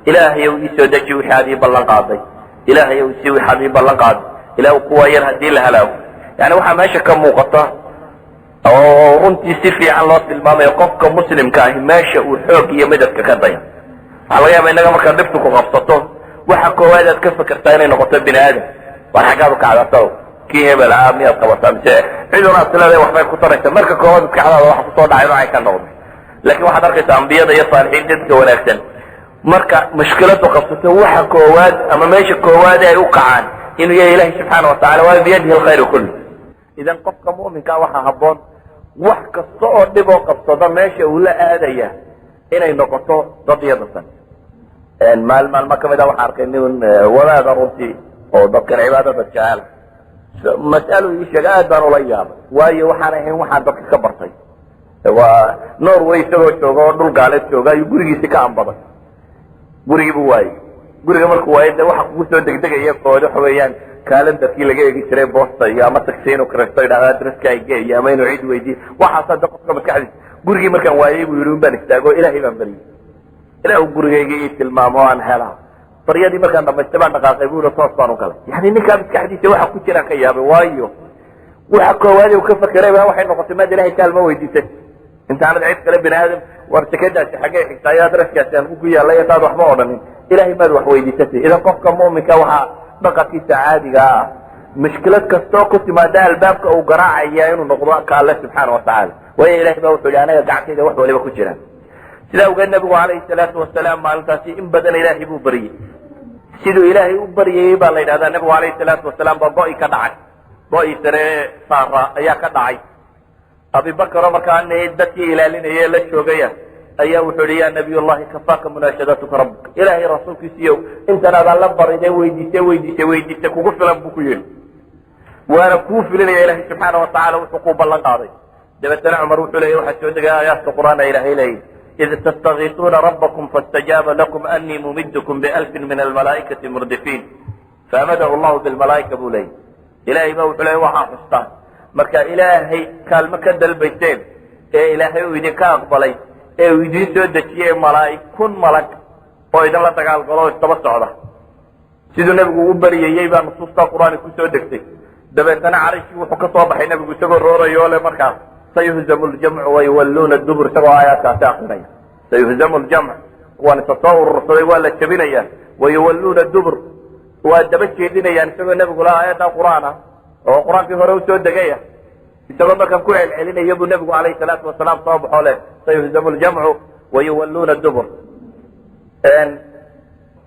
Ilaahayow ii soo deji wixii aad ii ballan qaaday, Ilaahayow isii wixaad ii ballan qaaday, Ilah kuwa yar haddii la halaago." Yani waxaa meesha ka muuqata oo runtii si fiican loo tilmaamayo qofka muslimka ahi meesha uu xoog iyo midabka ka daya. Waxaa laga yaaba innaga markaad dhibtu ku qabsato, waxa koowaad aad ka fekertaa inay noqoto bini aadam. War xaggaad u kacdata, kii hebel ah miyaad qabataa mise cidun aad tileedahay waxbay ku taraysa? Marka koowaad maskaxdaada waxa kusoo dhacay noocay ka noqday. Laakiin waxaad arkaysaa ambiyada iyo saalixiin, dadka wanaagsan, marka mushkiladu qabsato, waxa koowaad ama meesha koowaad ay u kacaan inuu yahay Ilahi subxaana watacala, waayo biyadihi alkhayru kullu. Idan qofka mu'minkaa waxaa habboon wax kasta oo dhib oo qabsado meesha uu la aadaya inay noqoto qadiyadatan. Maal maalmo kamid a waxaa arkay nin wadaada runtii oo dadkan cibaadada jecel. Mas'alo ii sheega aad baan ula yaabay, waayo waxaan ahayn waxaan dadka ka bartay. Waa Norway isagoo jooga oo dhul gaaleed jooga ayuu gurigiisi ka ambaday, gurigii buu waayey. Guriga markuu waayey, de waxa kugu soo degdegaya kood waxa weeyaan calendarkii laga eegi jiray boosta iyo ama taxi inuu kiraysto, idhahda adresska igeeyo, ama inuu cid weydiiyo. Waxaasa de qofka maskaxdiisa. "Gurigii markaan waayey," buu yidhi, "un baan istaago, Ilaahay baan baryey, Ilaah gurigayga ii tilmaamo aan helaa. Baryadii markaan dhamaystay baan dhaqaaqay," bu yidhi, "toos baan u galay." Yani ninkaa maskaxdiisa waxa ku jiraan ka yaabay, waayo waxa koowaad uu ka fakeray ba waxay noqotay maad Ilahay kaalma weydiisay intaanad cid kale, bini aadam, war sekadaasi xaggay xigtaa iyo adreskaasi aan ku yaallay, intaad waxba odhanin Ilahay maad wax weydiisatay. Idan qofka mu'minka waxaa dhaqankiisa caadiga ah mushkilad kastoo ku timaada albaabka uu garaacaya inuu noqdo ka Alle subxaana watacaala, waayo Ilahay baa wuxuu yihi: "Anaga gacantayda wax waliba ku jiraan." Sidaa awgeed nabigu calayhi salaatu wasalaam maalintaasi in badan Ilaahay buu baryey. Siduu Ilaahay u baryayey baa la yidhahdaa nabigu calayhi salaatu wasalaam baa go-i ka dhacay, go-i sare saara ayaa ka dhacay. Abibakar oo markaa dadkii ilaalinaya la joogaya ayaa wuxuu yihi: "Ya Nabiy Llahi, kafaaka munaashadatuka rabbuk." Ilaahay rasuulkiisiiyow, intan adaan la bariday, weydiisay, weydiisay, weydiisay, kugu filan buu ku yidhi. Waana kuu filinaya Ilahay subxaana watacala wuxuu kuu ballan qaaday. Dabeetana Cumar wuxuu leeyay, waxaa soo degay aayaadka Qur'aana Ilahay leeyay: "Id tastakiisuuna rabbakum faاstajaaba lakum anii mumidkum bialfin min almalaa'ikati murdifiin." Faamadahu llahu bilmalaa'ika buu leeyay. Ilahay ba wuxuu leeyay, waxaa xustaan marka Ilaahay kaalmo ka dalbayseen ee Ilaahay uu idinka aqbalay ee uu idiin soo dejiyey malaa'ig, 1000 malag oo idinla dagaal galo oo isdaba socda. Siduu nebigu u baryayey baa nusuusta Qur-aanka kusoo degtay. Dabeetana carishkii wuxuu ka soo baxay nebigu isagoo roorayo le markaas: "Sayuhzamu ljamcu wayuwalluuna dubur", isagoo aayaadkaasi akrinaya. "Sayuhzamu ljamc", kuwan isa soo urursaday waa la jebinaya, "wayuwalluuna dubur", waa daba jeedinayaan, isagoo nebigu la aayadda Qur-aan ah oo Qur-aankii hore usoo degaya isagoo markaan ku celcelinaya buu nebigu calayhi salaatu wasalaam soo baxo leh: "Sayuhzamu ljamcu wayuwalluuna dubur".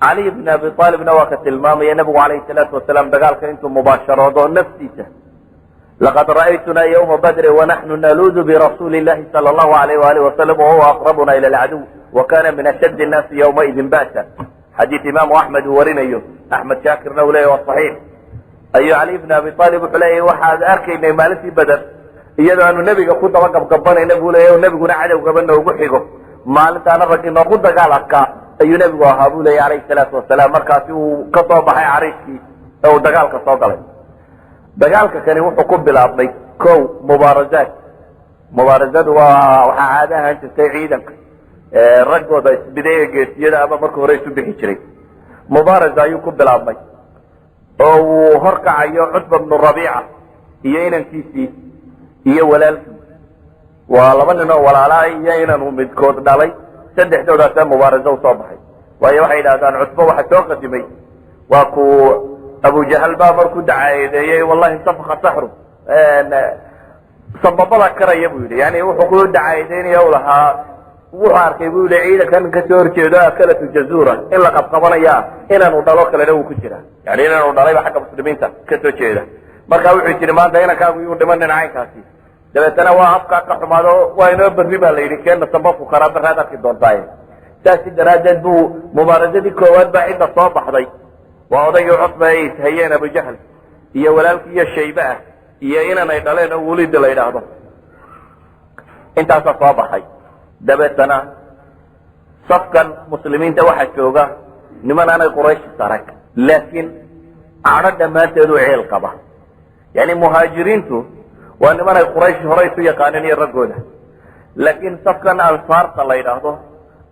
Caliy bn Abi Aalibna waa ka tilmaamaya nebigu calayhi salaatu wasalaam dagaalka intuu mubaasharoodo naftiisa: "Laqad ra'aytuna ywma badri wanaxnu naluudu birasuuli llahi sala allahu alayh waalih wasalam, wahuwa aqrabuna ila alcaduw, wa kana min ashaddi nnaasi ywmaidin ba'sa". Xadiis Imaamu Axmed uu warinayo, Axmed Shaakirna uu leeyahy waa saxiix, ayuu Caliy bn Abi Aalib wuxuu leeyahy, waxaad arkaynay maalintii Bader iyadoo aanu nebiga ku daba gabgabanayna buu leeyahy, nebiguna cadowgaba noogu xigo. Maalintaana rag inoogu dagaal adkaa ayuu nebigu ahaa buu leeyahy calayhi salaatu wasalaam. Markaasi uu ka soo baxay cariishkii ee uu dagaalka soo galay. Dagaalka kani wuxuu ku bilaabmay ko mubaarazaad. Mubaarazadu waa waxaa caado ahaan jirtay ciidanka raggooda isbiday ee geesiyada ama marka hore isu bixi jiray. Mubaaraza ayuu ku bilaabmay oo uu horkacayo Cutba bnu Rabiica iyo inankiisii iyo walaalkii. Waa laba nin oo walaalaa iyo inanu midkood dhalay. Saddexdoodaasaa mubaarazo usoo baxay. Waayo, waxay yidhahdaan Cutba waxa soo qadimay waa ku Abujahal baa markuu dacaadeeyey: "Wallahi safka saxru", sambabada karaya buu yidhi. Yani wuxuu ku dacaadeynaya u lahaa, wuxuu arkay buu yihi ciidankan kasoo horjeedo akalatu jazura in la qabqabanaya, inaanu dhalo kalena wuu ku jira, yani inaanu dhalayba xagga muslimiinta kasoo jeeda. Marka wuxuu jiri, maanta inankaagu yuu dhimanin caynkaasi. Dabeetana waa afkaa ka xumaado, waa inoo berri baa la yidhi, keena sambabku karaa beraad arki doontaaye. Saasi daraaddeed buu mubaarazadii koowaad baa cidda soo baxday waa odaygii Cutba ay ishayeen Abujahl iyo walaalkii iyo Shaybe ah iyo inan ay dhaleen oo Welida la yidhaahdo. Intaasaa soo baxay. Dabeetana safkan muslimiinta waxaa jooga niman aanay Quraysh sarag, laakiin cadho dhammaanteed u ceel qaba. Yani muhaajiriintu waa niman ay Quraysh hore isu yaqaaneen iyo raggooda, laakiin safkan ansaarta la yidhaahdo,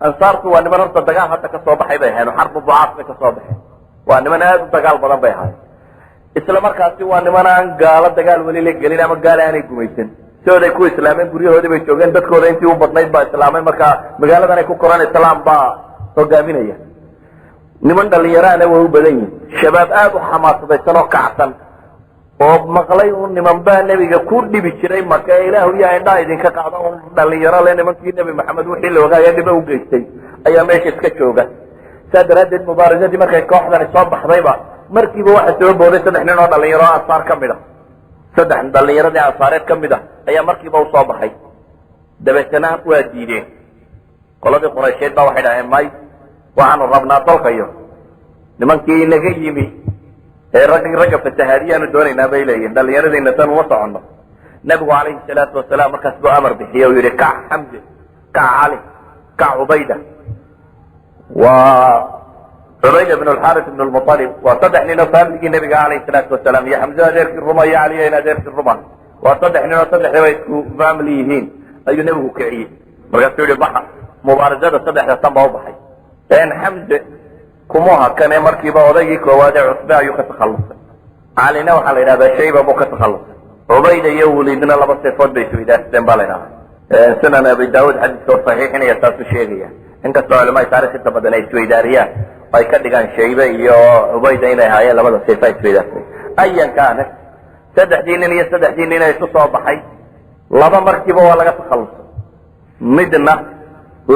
ansaartu waa niman horta dagaal hadda ka soo baxay bay ahayen, xarbu bucaas bay kasoo baxeen. Waa niman aada u dagaal badan bay ahayen. Isla markaasi waa niman aan gaalo dagaal weli la gelin ama gaalo aanay gumaysan. Sidooday ku islaameen, guryahoodii bay joogeen, dadkooda intii u badnayd baa islaamay. Marka magaaladan ay ku koraan islaam baa hogaaminaya. Niman dhalinyaraana way u badan yihin, shabaab aada u xamaasadaysan oo kacsan oo maqlay un niman baa nebiga ku dhibi jiray Maka ee Ilaahu yaa indhaha idinka qaada un dhalinyaro le, nimankii Nebi Maxamed wixii la ogaaya dhiba u geystay ayaa meesha iska jooga. Saa daraaddeed mubaarasadii markay kooxdani soo baxdayba, markiiba waxaa soo booday saddex nin oo dhalinyaro ansaar ka mid a. Saddex dhalinyaradii ansaareed ka mid ah ayaa markiiba usoo baxay. Dabeetana waa diideen. Qoladii Quraysheed baa waxay dhaheen, may, waxaanu rabnaa tolkayo nimankii inaga yimi ee ragg ragga fasahaadiyaanu doonaynaa bay leeyihin, dhalinyaradiina tan uma soconno. Nabigu calayhi salaatu wasalaam markaas buu amar bixiyey u yihi: "Kac Xamze, kac Cali, kac Cubayda." Waa Cubayda bn Alxaris bn Lmualib. Waa saddex nin oo faamiligii nabiga calayhi salaatu wasalaam, iyo Xamze adeerkii ruma iyo Caliya in adeerkii ruma. Waa saddex nin oo saddexdaba isku family yihiin ayuu nebigu kiciyey. Markaasuu yihi, baxa mubaarazada. Saddexda tan baa u baxay. Xamze kumu hakane, markiiba odaygii koowaad ee Cutbe ayuu ka takhallusay. Calina waxaa la yidhahdaa Shayba buu ka takhallusay. Cubayda iyo Weliidna laba seefood bay isweydaarsadeen baa la yidhahdaa. Sunan Abi Daawud xadiiska oo saxiixinaya saasuu sheegaya, inkastoo culamada taarikh inta badan ay isweydaariyaan oo ay ka dhigaan Shaybe iyo Cubayda inay ahaayeen labada seefa isweydaarsaday. Ayan kaane, saddexdii nin iyo saddexdii nin ee isu soo baxay, laba markiiba waa laga takhallusay, midna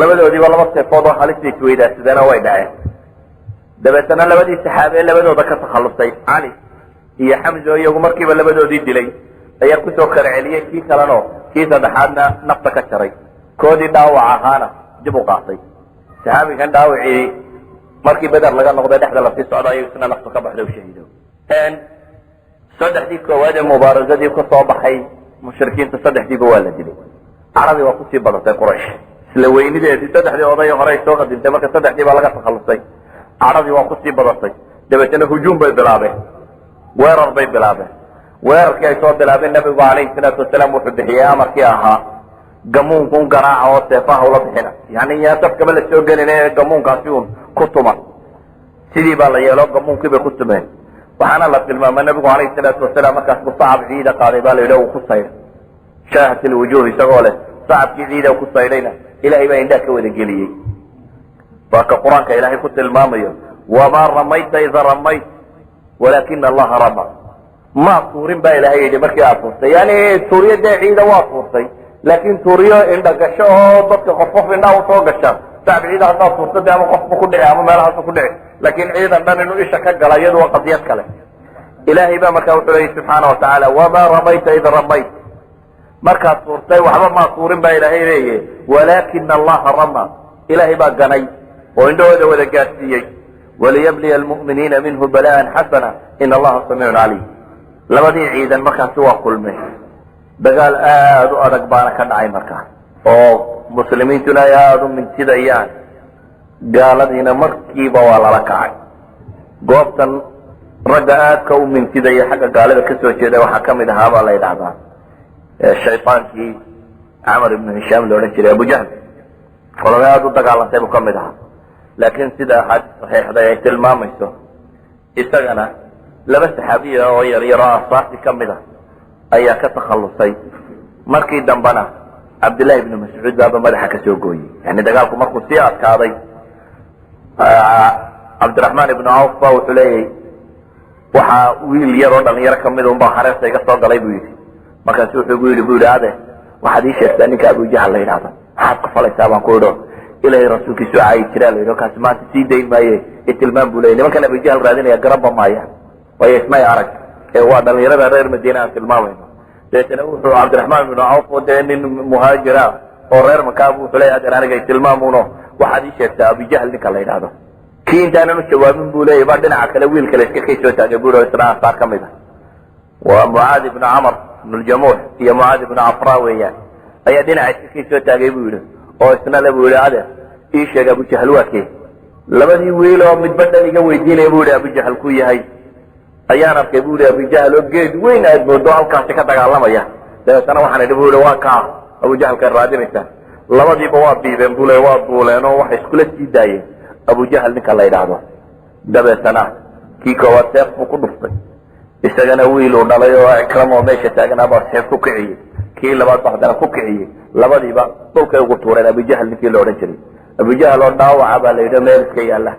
labadoodiiba laba seefood oo halista isweydaarsadeen oo way dhaceen. Dabeetana labadii saxaabe labadooda ka takhallusay, Cali iyo Xamzo, iyagu markiiba labadoodii dilay, ayaa kusoo kala celiyey kii kaleno. Kii saddexaadna nafta ka jaray, koodii dhaawac ahaana dib u qaatay. Saxaabigan dhaawacii markii Beder laga noqday, dhexda lasii socda, ayuu isna naftu ka baxday u shahiido. Saddexdii koowaad ee mubaarasadii ka soo baxay mushrikiinta, saddexdiiba waa la dilay. Carabi waa kusii badatay Quraysh isla weynideedii. Saddexdii oday hore ay soo qadimtay, marka saddexdii baa laga takhallusay, caradii waa kusii badatay. Dabeetana hujuum bay bilaabeen, weerar bay bilaabeen. Weerarkii ay soo bilaabeen, nabigu calayhi salaatu wasalaam wuxuu bixiyey amarkii ahaa: gamuunkun garaaca oo seefaha ula bixina, yani yaa safkaba la soo gelin, gamuunkaasi un ku tuma. Sidii baa la yeelo, gamuunkii bay ku tumeen. Waxaana la tilmaama nabigu calayhi salaatu wasalaam markaas buu sacab ciida qaaday baa la yidhi, uu ku saydhay shaahat ilwujuh, isagoo leh sacabkii ciida ku saydhayna Ilahay baa indhaha ka wada geliyey. Waa ka Qur-aanka Ilaahay ku tilmaamayo: "Wamaa ramayta ida ramayt walaakina Allaha rama." Maa tuurin baa Ilaahay yidhi markii aad tuurtay, yani tuuriyo dee ciida waa tuurtay, laakiin tuuriyo indha gasho oo dadka qof qof indhaha usoo gasha. Sacab ciida haddaad tuurto de ama qofba ku dhici ama meelahaasu ku dhici, laakiin ciidan dhan inuu isha ka gala iyadu waa qadiyad kale. Ilaahay baa markaa wuxuu leeyay subxaana watacaala: "Wamaa ramayta id ramayt." Markaad tuurtay waxba maa tuurin baa Ilaahay leeyahy, "walaakina Allaha rama." Ilaahay baa ganay oo indhahooda wada gaadsiiyey. "Waliyabliya almu'miniina minhu bala'an xasana in Allaha samiicun caliim." Labadii ciidan markaasi waa kulmeen, dagaal aada u adag baana ka dhacay markaa, oo muslimiintuna ay aada u mintidayaan, gaaladiina markiiba waa lala kacay. Goobtan ragga aadka u mintidaya xagga gaalada kasoo jeeda waxaa kamid ahaa baa la yidhahdaa shaytaankii Camar ibnu Hishaam la odhan jiray, Abujahl. Qolada aada u dagaalantay buu kamid ahaa, laakiin sida axaadiis saxiixda ay tilmaamayso, isagana laba saxaabiya oo yaryaro ansaartii kamid ah ayaa ka takhallusay. Markii dambena Cabdillahi ibnu Mascuud baaba madaxa kasoo gooyey. Yani dagaalku markuu sii adkaaday, Cabdiraxmaan ibnu Cawf ba wuxuu leeyahy: waxaa wiil yar oo dhalinyaro kamid unbaa hareerta iga soo galay buu yidhi. Markaasu wuxuu gu yidhi, bu yidhi: "Ade, waxaad ii sheegtaa ninka Abujahl la yidhahdo, maxaad ku falaysaa?" Baan ku idho, Ilahay rasuulkiisu caayi jiraa la yidhi, kaasi maanta sii dayn maaye itilmaam buu leyay. Nimankan Abujahl raadinaya garanba maayaan, waayo ismay arag ee waa dhalinyarada reer Madiina aan tilmaamayno. Dabeetana wuxuu Cabdiraxmaan ibnu Cawf oo dee nin muhaajira oo reer Makaab wuxuu leeyahy: "Adeer, aniga itilmaamuno, waxaad ii sheegtaa Abujahl ninka la yidhahdo." Kii intaanan u jawaabin, buu leeyay, baa dhinaca kale wiil kale iska kay soo taagay, bui, isna ansaar ka mid ah, waa Mucaad ibnu Camar ibnu Ljamuux iyo Mucaad ibnu Cafra weeyaan, ayaa dhinaca iska kay soo taagay, buu yidhi, oo isna le buu yidhi: "Adeer, ii sheeg Abujahl waa kee." "Labadii wiil oo midba dhan iga weydiinaya," bu yidhi, "Abujahl ku yahay ayaan arkay," bu yidhi, "Abujahl oo geed weyn aad moodo halkaasi ka dagaalamaya. Dabeetana waxaan idhi," bu yidhi, "waa kaa Abujahlkaad raadinaysaa." Labadiiba waa biibeen, buu le, waa duuleen oo waxay iskula sii daayeen Abujahl ninka la yidhaahdo. Dabeetana kii koowaad seef buu ku dhuftay, isagana wiiluu dhalay oo Cikram oo meesha taagnaabaa seef ku kiciyey. Kii labaad ba haddana ku kiciyey, labadiiba dhulkay ugu tuureen Abujahl ninkii la odhan jiray. Abujahl oo dhaawaca baa la yidhi meel iska yaalla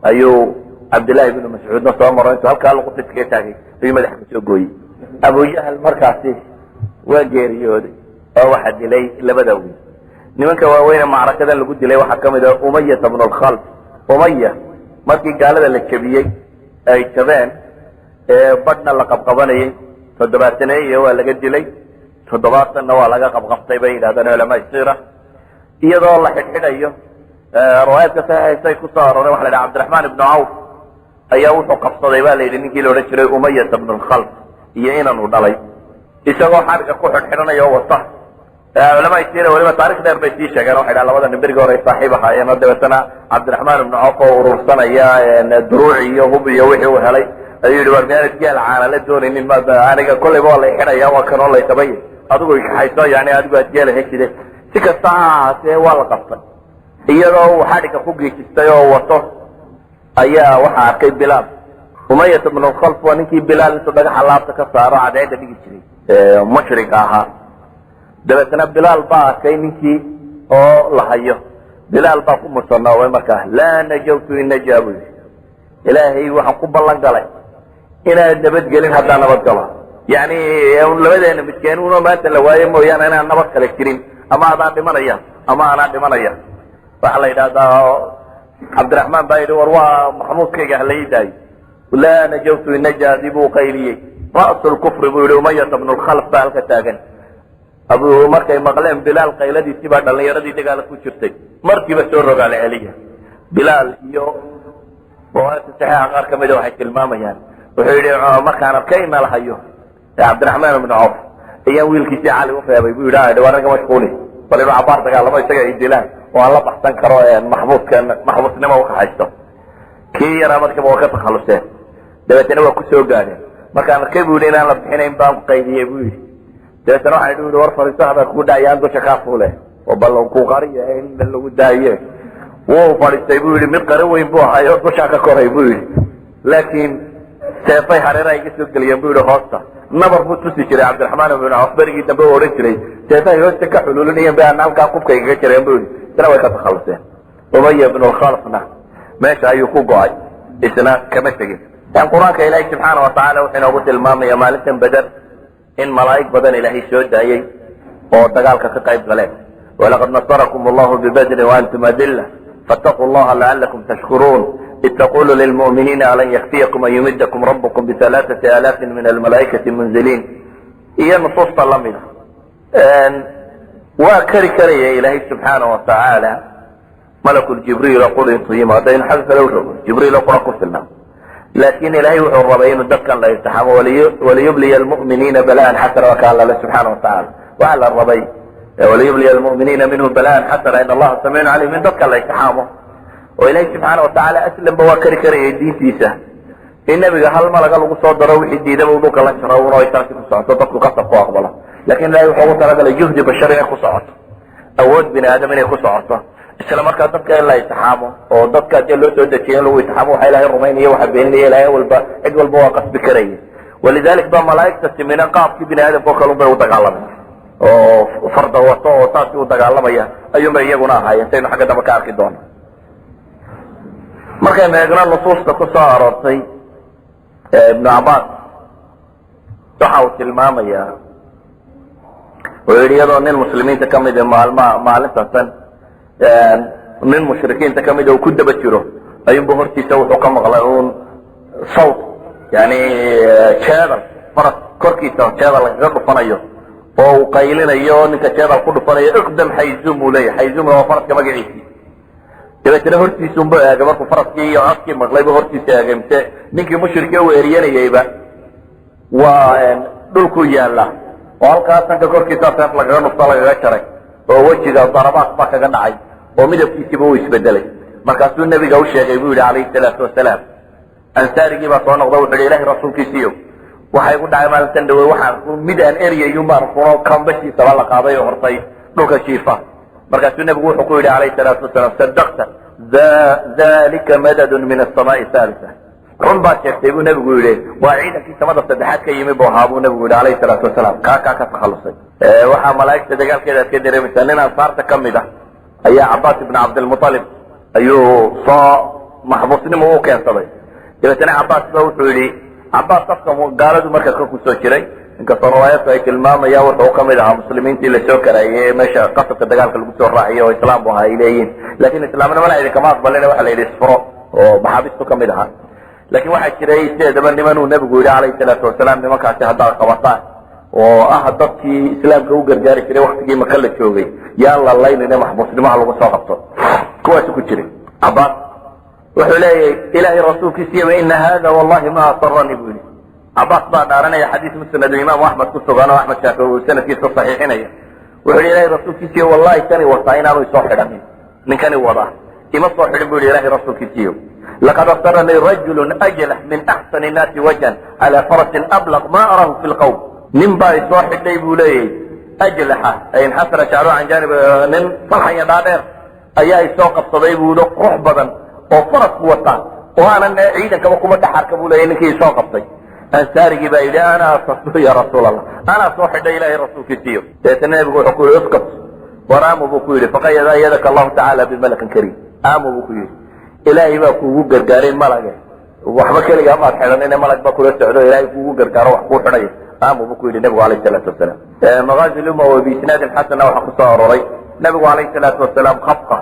ayuu Cabdillahi ibnu Mascuudna soo maro, intuu halkaa luqunta iskaga taagay ayuu madaxa kasoo gooyey. Abujahl markaasi waa geeriyooday oo waxaa dilay labada wiil. Nimanka waaweyne macrakadan lagu dilay waxaa kamid ah Umayata bnu lkhalf. Umaya markii gaalada la jebiyey, ay jabeen, badhna la qabqabanayay, 70-eeya waa laga dilay, 70-na waa laga qabqabtay bay yidhahdeen culamaa siira. Iyadoo la xidhxidhayo, riwaayaadka saxiixaysay kusoo arooray, waxa la yidhaha Cabdiraxmaan ibnu Cawf ayaa wuxuu qabsaday ba la yidhi ninkii la odhan jiray Umayata bnu lkhalf iyo inanu dhalay, isagoo xadhigga ku xidhxidhanaya oo wata. Culamaa siira weliba taarikh dheer bay sii sheegeen. Waxay dhahan labada nin berigi hore ay saaxiib ahaayeen, oo dabeetana Cabdiraxmaan ibnu Cawf oo urursanaya duruuc iyo hub iyo wixii uu helay ayuu yidhi: "War, miyaanad geel caana la doonaynin? Ma aniga kolleyba waa lay xidhaya, waa kanoo lay qabay, adigu ikaxayso, yani adigu aad geela heshide." Si kasta ha ahaatee, waa la qabtay iyadoo uu xadhigga ku giijistay oo wato ayaa waxaa arkay Bilaal. Umayat bnu lkhalf waa ninkii Bilaal intuu dhagaxa laabta ka saaro cadceedda dhigi jiray, mushriga ahaa. Dabeetna Bilaal baa arkay ninkii oo la hayo. Bilaal baa ku musanoobay markaa: "Laa najawtu in najaa," buu yidhi. "Ilaahay waxaan ku ballan galay inaad nabadgelin haddaan nabad galo, yani labadeena midkeen uno maanta la waayo mooyaane, inaan nabad kale jirin, ama adaan dhimanaya ama anaa dhimanaya." Waxaa la yidhahdaa Cabdiraxmaan baa yidhi: "War, waa maxmuudkayga, hala ii daayo." "Laa najawtu in najaadi," buu qayliyey. "Ra'su lkufri," buu yihi, "Umayata bnu lkhalf baa halka taagan." Abu markay maqleen Bilaal qayladiisii baa dhallinyaradii dagaala ku jirtay markiiba soo rogaala celiya. Bilaal iyo riwaayadka saxiixa qaar ka mida waxay tilmaamayaan, wuxuu yidhi, markaan arkay ina lahayo Cabdiraxmaan ibnu Cawf ayaan wiilkiisii Cali u reebay, buu yidhi, waa naga mashquuli, bal inuu cabaar dagaalamo isaga ay dilaan oo aan la baxsan karo maxbuuskan, maxbuusnimo ukaxaysto. Kii yaraa markiiba waa ka takhaluseen, dabeetana waa kusoo gaadheen. Markaan arkay, bu yidhi, inaan la bixinayn baan qaydiyey, buu yidhi. Dabeetana waxaan idhi, war fariiso, baa kugu dhacayaan dusha kaa fuule oo bal ku qariya in lagu daaye. Wuu fadhiistay, buu yidhi, mid qari weyn buu ahayo, dushaa ka koray, buu yidhi, laakiin seefay hareeraha iga soo geliyeen, buu yidhi. Hoosta nabar buu tusi jiray Cabdiraxmaan ibnu Cawf berigii dambe u odhan jiray, seefahay hoosta ka xuluulinayeen bay ana halkaa qubka igaga jireen, buu yidhi. Isna way ka takhaluseen. Umaya ibnu Lkhalafna meesha ayuu ku go'ay, isna kama tegin. Qur-aanka Ilaahay subxaana watacaala wuxuu inoogu tilmaamaya maalintan Beder in malaa'ig badan Ilaahay soo daayey oo dagaalka ka qayb galeen. Walaqad nasarakum allahu bibadrin waantum adilla fattaquu llaha lacalakum tashkuruun id taqulu lilmu'miniina alan yakfiyakum an yumidakum rabbukum bialaaثati aalaafin min almalaa'ikati munziliin, iyo nusuusta lamida. Waa kari karaya Ilaahay subxaana watacaala malakul Jibriil qur intuu yimaado inu xagga kale u rogo, Jibriil qura ku filnaa, laakin Ilahay wuxuu rabay inuu dadkan la imtixaamo. Waliyubliya almu'miniina bala'an xasana, waa ka allale subxaana watacala waxaa la rabay, waliyubliya almu'miniina minhu bala'an xasana in Allaha samiicun calim, in dadka la imtixaamo. Oo Ilahay subxaana watacaala aslanba waa kari karayay diintiisa in nebiga hal malaga lagu soo daro, wixii diidaba dhulka la jaro un, ay taasi ku socoto, dadku qasab ku aqbalo. Lakin Ilahay wuxuu ugu talagalay juhdi bashar inay ku socoto, awood bini aadam inay ku socoto, isla markaa dadka in la itixaamo oo dadka dee loo soo dejiyo in lagu itixaamo waxa Ilahay rumaynaya, waxa beeninaya. Ilahay walba cid walba waa qasbi karaya. Walidalik ba malaa'igta timina qaabkii bini aadamka o kale un bay u dagaalamaya oo farda wato oo saasi u dagaalamaya ayuunbay iyaguna ahaayeen, saynu xagga dambe ka arki doono. Markaynu eegno nusuusta ku soo aroortay, Ibnu Cabaas waxa uu tilmaamayaa, wuxuu yidhi, iyadoo nin muslimiinta kamid maalma maalintasan nin mushrikiinta kamida uu ku daba jiro, ayuunbu hortiisa wuxuu ka maqlay uun sawt, yani jeedal faras korkiisa jeedal lagaga dhufanayo oo uu qaylinayo ninka jeedal ku dhufanayo. Iqdam Xayzum, uu leeyahy. Xayzumna waa faraska magaciisii. Dabeetna hortiisunbu eegay, markuu faraskii iyo codkii maqlaybu hortiisa eegay, mise ninkii mushrikii u eryanayayba waa dhulku yaalla oo halkaa sanka korkiisa seef lagaga dhufto, lagaga jaray, oo wejiga darabaad baa kaga dhacay oo midabkiisiiba uu isbedelay. Markaasuu nebiga u sheegay, buu yidhi calayhi salaatu wasalaam. Ansaarigii baa soo noqda, wuxu yidhi, Ilahay rasuulkiisiiyo, waxa igu dhacay maalintan dhawe, waxaan mid aan eryayun baan kuno kambashiisaba la qaaday oo hortay dhulka jiifa. Markaasuu nebigu wuxuu ku yidhi calayhi salaatu wasalaam, sadaqta, dalika madadun min asamaai thalitha, run baad sheegtay, buu nebigu yidhi, waa ciidankii samada saddexaad ka yimi buu ahaa, buu nebigu yidhi calayhi salaatu wasalaam. Kaa ka takhalusay. Waxaa malaa'igta dagaalkeeda aad ka dareemaysaa, nin ansaarta ka mid ah ayaa Cabaas ibn Cabdilmutalib ayuu soo maxbuusnimo u keensaday. Dabeetana Cabaas ba wuxuu yidhi, Cabaas afka gaaladu marka ka kusoo jiray, inkastoo riwaayadku ay tilmaamayaan wuxuu kamid ahaa muslimiintii lasoo karaayey ee meesha qasabka dagaalka lagu soo raaciyo oo islaam bu ahaa ay leeyihin, lakin islaamnimana idinkama aqbalina, waxa la yidhi isfuro, oo maxaabiistu kamid ahaa. Lakin waxaa jiray sideedaba niman uu nebigu yidhi calayhi salaatu wasalaam, nimankaasi haddaad qabataan, oo ah dadkii islaamka u gargaari jiray waktigii Maka la joogay, yaan la laynine maxbuusnimaha lagu soo qabto. Kuwaasu ku jiray Cabaas. Wuxuu leeyahay, Ilaahay rasuulkiisiiyaba, ina hada wallahi ma asaranii, buu yidhi. Cabaas baa dhaaranaya, xadiis musnad Imaamu Axmed ku sugan oo Axmed Shaafi uu sanadkiisa saxiixinaya. Wuxuu yidhi, Ilahay rasuulkiisiiyo, wallahi kani wataa inaanu isoo xidhanin, ninkani wadaa ima soo xidhin, bu yidhi Ilahay rasuulkiisiiyo. Laqad asaranii rajulu ajlax min axsani nnaasi wajhan cala farasin ablaq ma arahu fi lqawm. Nin baa isoo xidhay, buu leeyahy, ajlaxa ay inxasara shacru can janib, nin farxanya dhaadheer ayaa isoo qabsaday, buu yihi, qurux badan oo farasku wata oo aanan ciidankaba kuma dhex arka, buu leeyahy ninkii isoo qabtay. Ansaarigii baa yidhi, ana asartu ya rasuul Allah, anaa soo xidhay Ilahay rasuulkiisiiyo. Dabeetana nebigu wuxuu ku yidhi, uskut, waraamu, buu ku yidhi, faqad ayadaka Allahu tacala bimalakin kariim. Aamu, buu ku yidhi, Ilaahay baa kuugu gargaaray malage, waxba keligaa maad xidhanine, malag baa kula socdo, Ilahay kuugu gargaaro wax kuu xidhayo, aamu, buu ku yidhi nebigu alayh salaatu wasalaam. Magaazi lumawi biisnaadin xasana waxaa kusoo aroray nebigu alayhi salaatu wasalaam khafqa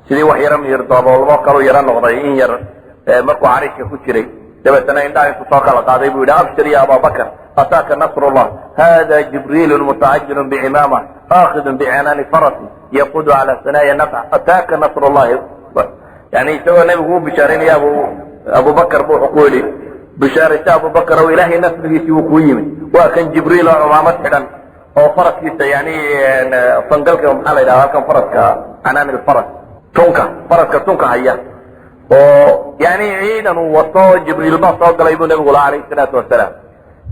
sidii wax yaro miyir daboolmo kalu yaro noqday in yar markuu cariishka ku jiray. Dabeetana indhaha intuu soo kala qaaday buu yidhi, abshir ya Ababakar, Ataaka nasrullah, hada Jibriil mutacajilun bicimaama aakidun bicinaani farasi yaqudu cala sanaya nafc, ataaka nasrullahi. Yani isagoo nebigu u bishaaraynaya Abubakar bu wuxuu ku yidhi: "Bishaaraysa, Abubakar ow, Ilaahay nasrigiisii wuu kuu yimid. Waa kan Jibriil oo cumaamad xidhan oo faraskiisa, yani fangalka, maxaa la yidhahda halkan, faraska, canaan ilfaras, tunka faraska, tunka haya oo yani ciidan uu wato. Jibriil baa soo galay," buu nebigu laha alayhi salaatu wasalaam.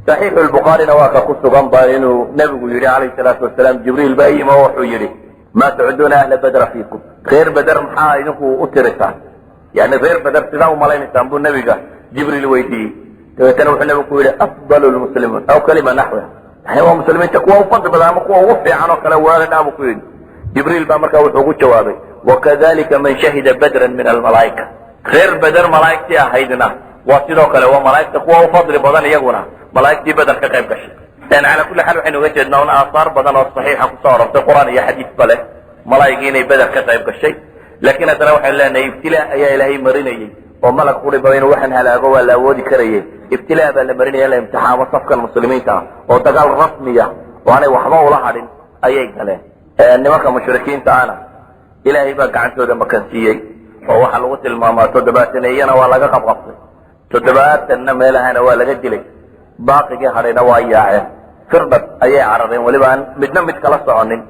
Saxiixu lbukhaarina waa ka ku sugan ba inuu nebigu yidhi calayhi salaatu wasalaam: "Jibriil baa yimi oo wuxuu yidhi: 'Maa tacuduuna ahla Badra fiikum? Reer Beder maxaa idinku u tirisaan? Yani reer Beder sidaa umalaynaysaan?' buu nebiga Jibriil weydiiyey. Dabeetana wuxuu nebigu ku yidhi: 'Afdal lmuslimiin,' aw kalima naxwiha, yani waa muslimiinta kuwa u fadli badan ama kuwa ugu fiican oo kale weeradhaa," buu ku yidhi. Jibriil baa markaa wuxuu ugu jawaabay: "Wakadalika man shahida badran min almalaa'ika." Reer Beder malaa'igtii ahaydna waa sidoo kale, waa malaa'igta kuwa u fadli badan, iyaguna malaa'igtii Beder ka qayb gashay. Calaa kulli xaal, waxaynu uga jeednaa un aasaar badan oo saxiixa kusoo arortay, Qur-aan iyo xadiisba leh, malaa'igii inay Beder ka qayb gashay. Laakiin haddana waxaynu leenahay ibtilaa ayaa Ilaahay marinayey, oo malag quri baba inuu waxaan halaago waa la awoodi karayay. Ibtilaa baa la marinaya in la imtixaamo safkan muslimiinta ah, oo dagaal rasmiya oo aanay waxba ula hadhin ayay galeen. Nimanka mushrikiinta ahna Ilaahay baa gacantooda makansiiyey, oo waxaa lagu tilmaamaa 70-eeyana waa laga qabqabtay, 70-na meelahana waa laga dilay, baaqigii hadhayna waa yaaceen, firdhad ayay carareen, weliba aan midna mid kala soconin,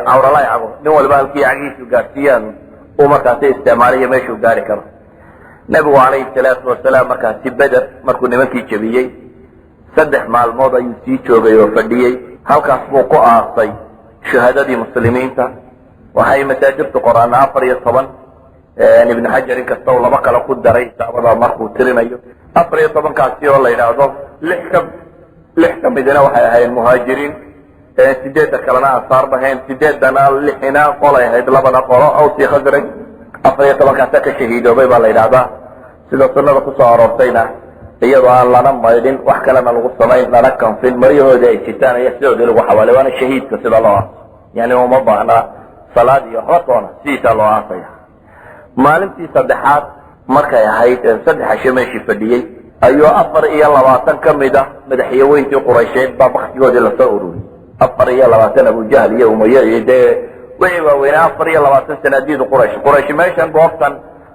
cawralay cago, nin waliba halkii cagihiisu gaadhsiiyaan uu markaasi isticmaalayo meeshuu gaari karo. Nebigu calayhi salaatu wasalaam markaasi Beder markuu nimankii jebiyey, 3 maalmood ayuu sii joogay oo fadhiyey. Halkaas buu ku aasay shuhadadii muslimiinta. Waxay masaajirtu qoraana 14. Ibnu Xajar inkasta uu laba kale ku daray isaabada markuu tirinayo, 14-kaasi oo la yidhaahdo lix ka midina waxay ahaayeen muhaajiriin, sideedda kalena ansaar bahayn, sideedana lixina qolay ahayd, labana qolo Awsi Khasraj. 14-kaasa ka shahiidoobay baa la yidhahdaa. Sida sunnada kusoo aroortayna, iyadoo aan lana maydhin, wax kalena lagu samayn, lana kanfin, maryahoodii ay jitaan ayaa sidoodii lagu xawaalay. Waana shahiidka sida loo aaso, yani uma baahna salaad iyo waxba toona, sidiisaa loo aasaya. Maalintii saddexaad markay ahayd, 3 casho meeshii fadhiyey, ayuu 24 ka mid ah madaxyaweyntii Quraysheed baa baktigoodii lasoo ururiyey. 24, Abujahl iyo Umaye iyo dee wixii waaweynaa, 24 sanaadiidu Quraysh. Quraysh meeshan goobtan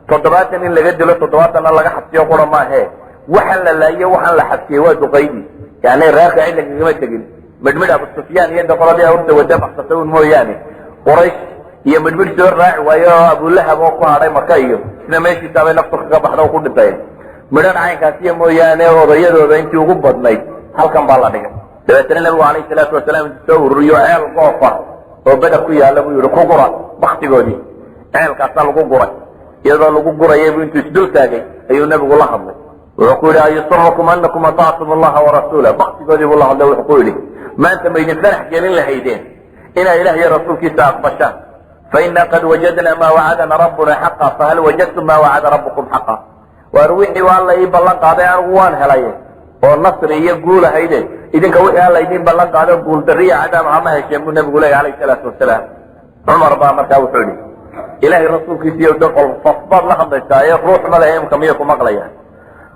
70 in laga dilo, 70-na laga xabsiyo qura maahe. Waxaan la laayo, waxaan la xabsiyey waa duqaydii, yani reerka cid lagagama tegin. Midhmidh Abu Sufyaan iyo qoladii awrta wada baxsatay un mooyaane, Quraysh iyo midhmidh soo raaci waayo oo Abulahab oo ku hadhay Maka iyo sida meeshiisaabay naftu kaga baxda oo ku dhintay, midhan caynkaasiyo mooyaane, odayadooda intii ugu badnayd halkan baa la dhigay. Dabeetana nabigu calayhi salaatu wasalaam intuu soo ururiyo ceel goofa oo Beder ku yaalla buu yihi: "Ku gura baktigoodii." Ceelkaasaa lagu guray. Iyadoo lagu gurayay buu intuu isdul taagay ayuu nebigu la hadlay. Wuxuu ku yidhi: "Ayusurakum anakum atactum allaha warasuula?" Baktigoodii buu la hadlay. Wuxuu ku yidhi: "Maanta ma idin farax gelin lahaydeen inaa Ilah iyo rasuulkiisa aqbashaan? Faina qad wajadna maa wacadana rabbuna xaqa, fahal wajadtum maa wacada rabbukum xaqa?" Waar wixii Alla ii ballan qaaday anigu waan helay oo nasri iyo guul ahayde, idinka wixii Alla idiin ballan qaado guuldarriya cadaab hama hesheen? Buu nabigu leeyahy alayhi salaatu wasalaam. Cumar baa markaa wuxuu yidhi: "Ilaahay rasuulkiisiiyo de qolfaf baad la hadlaysaa ee ruux ma lehe, imka miya ku maqlayaan?"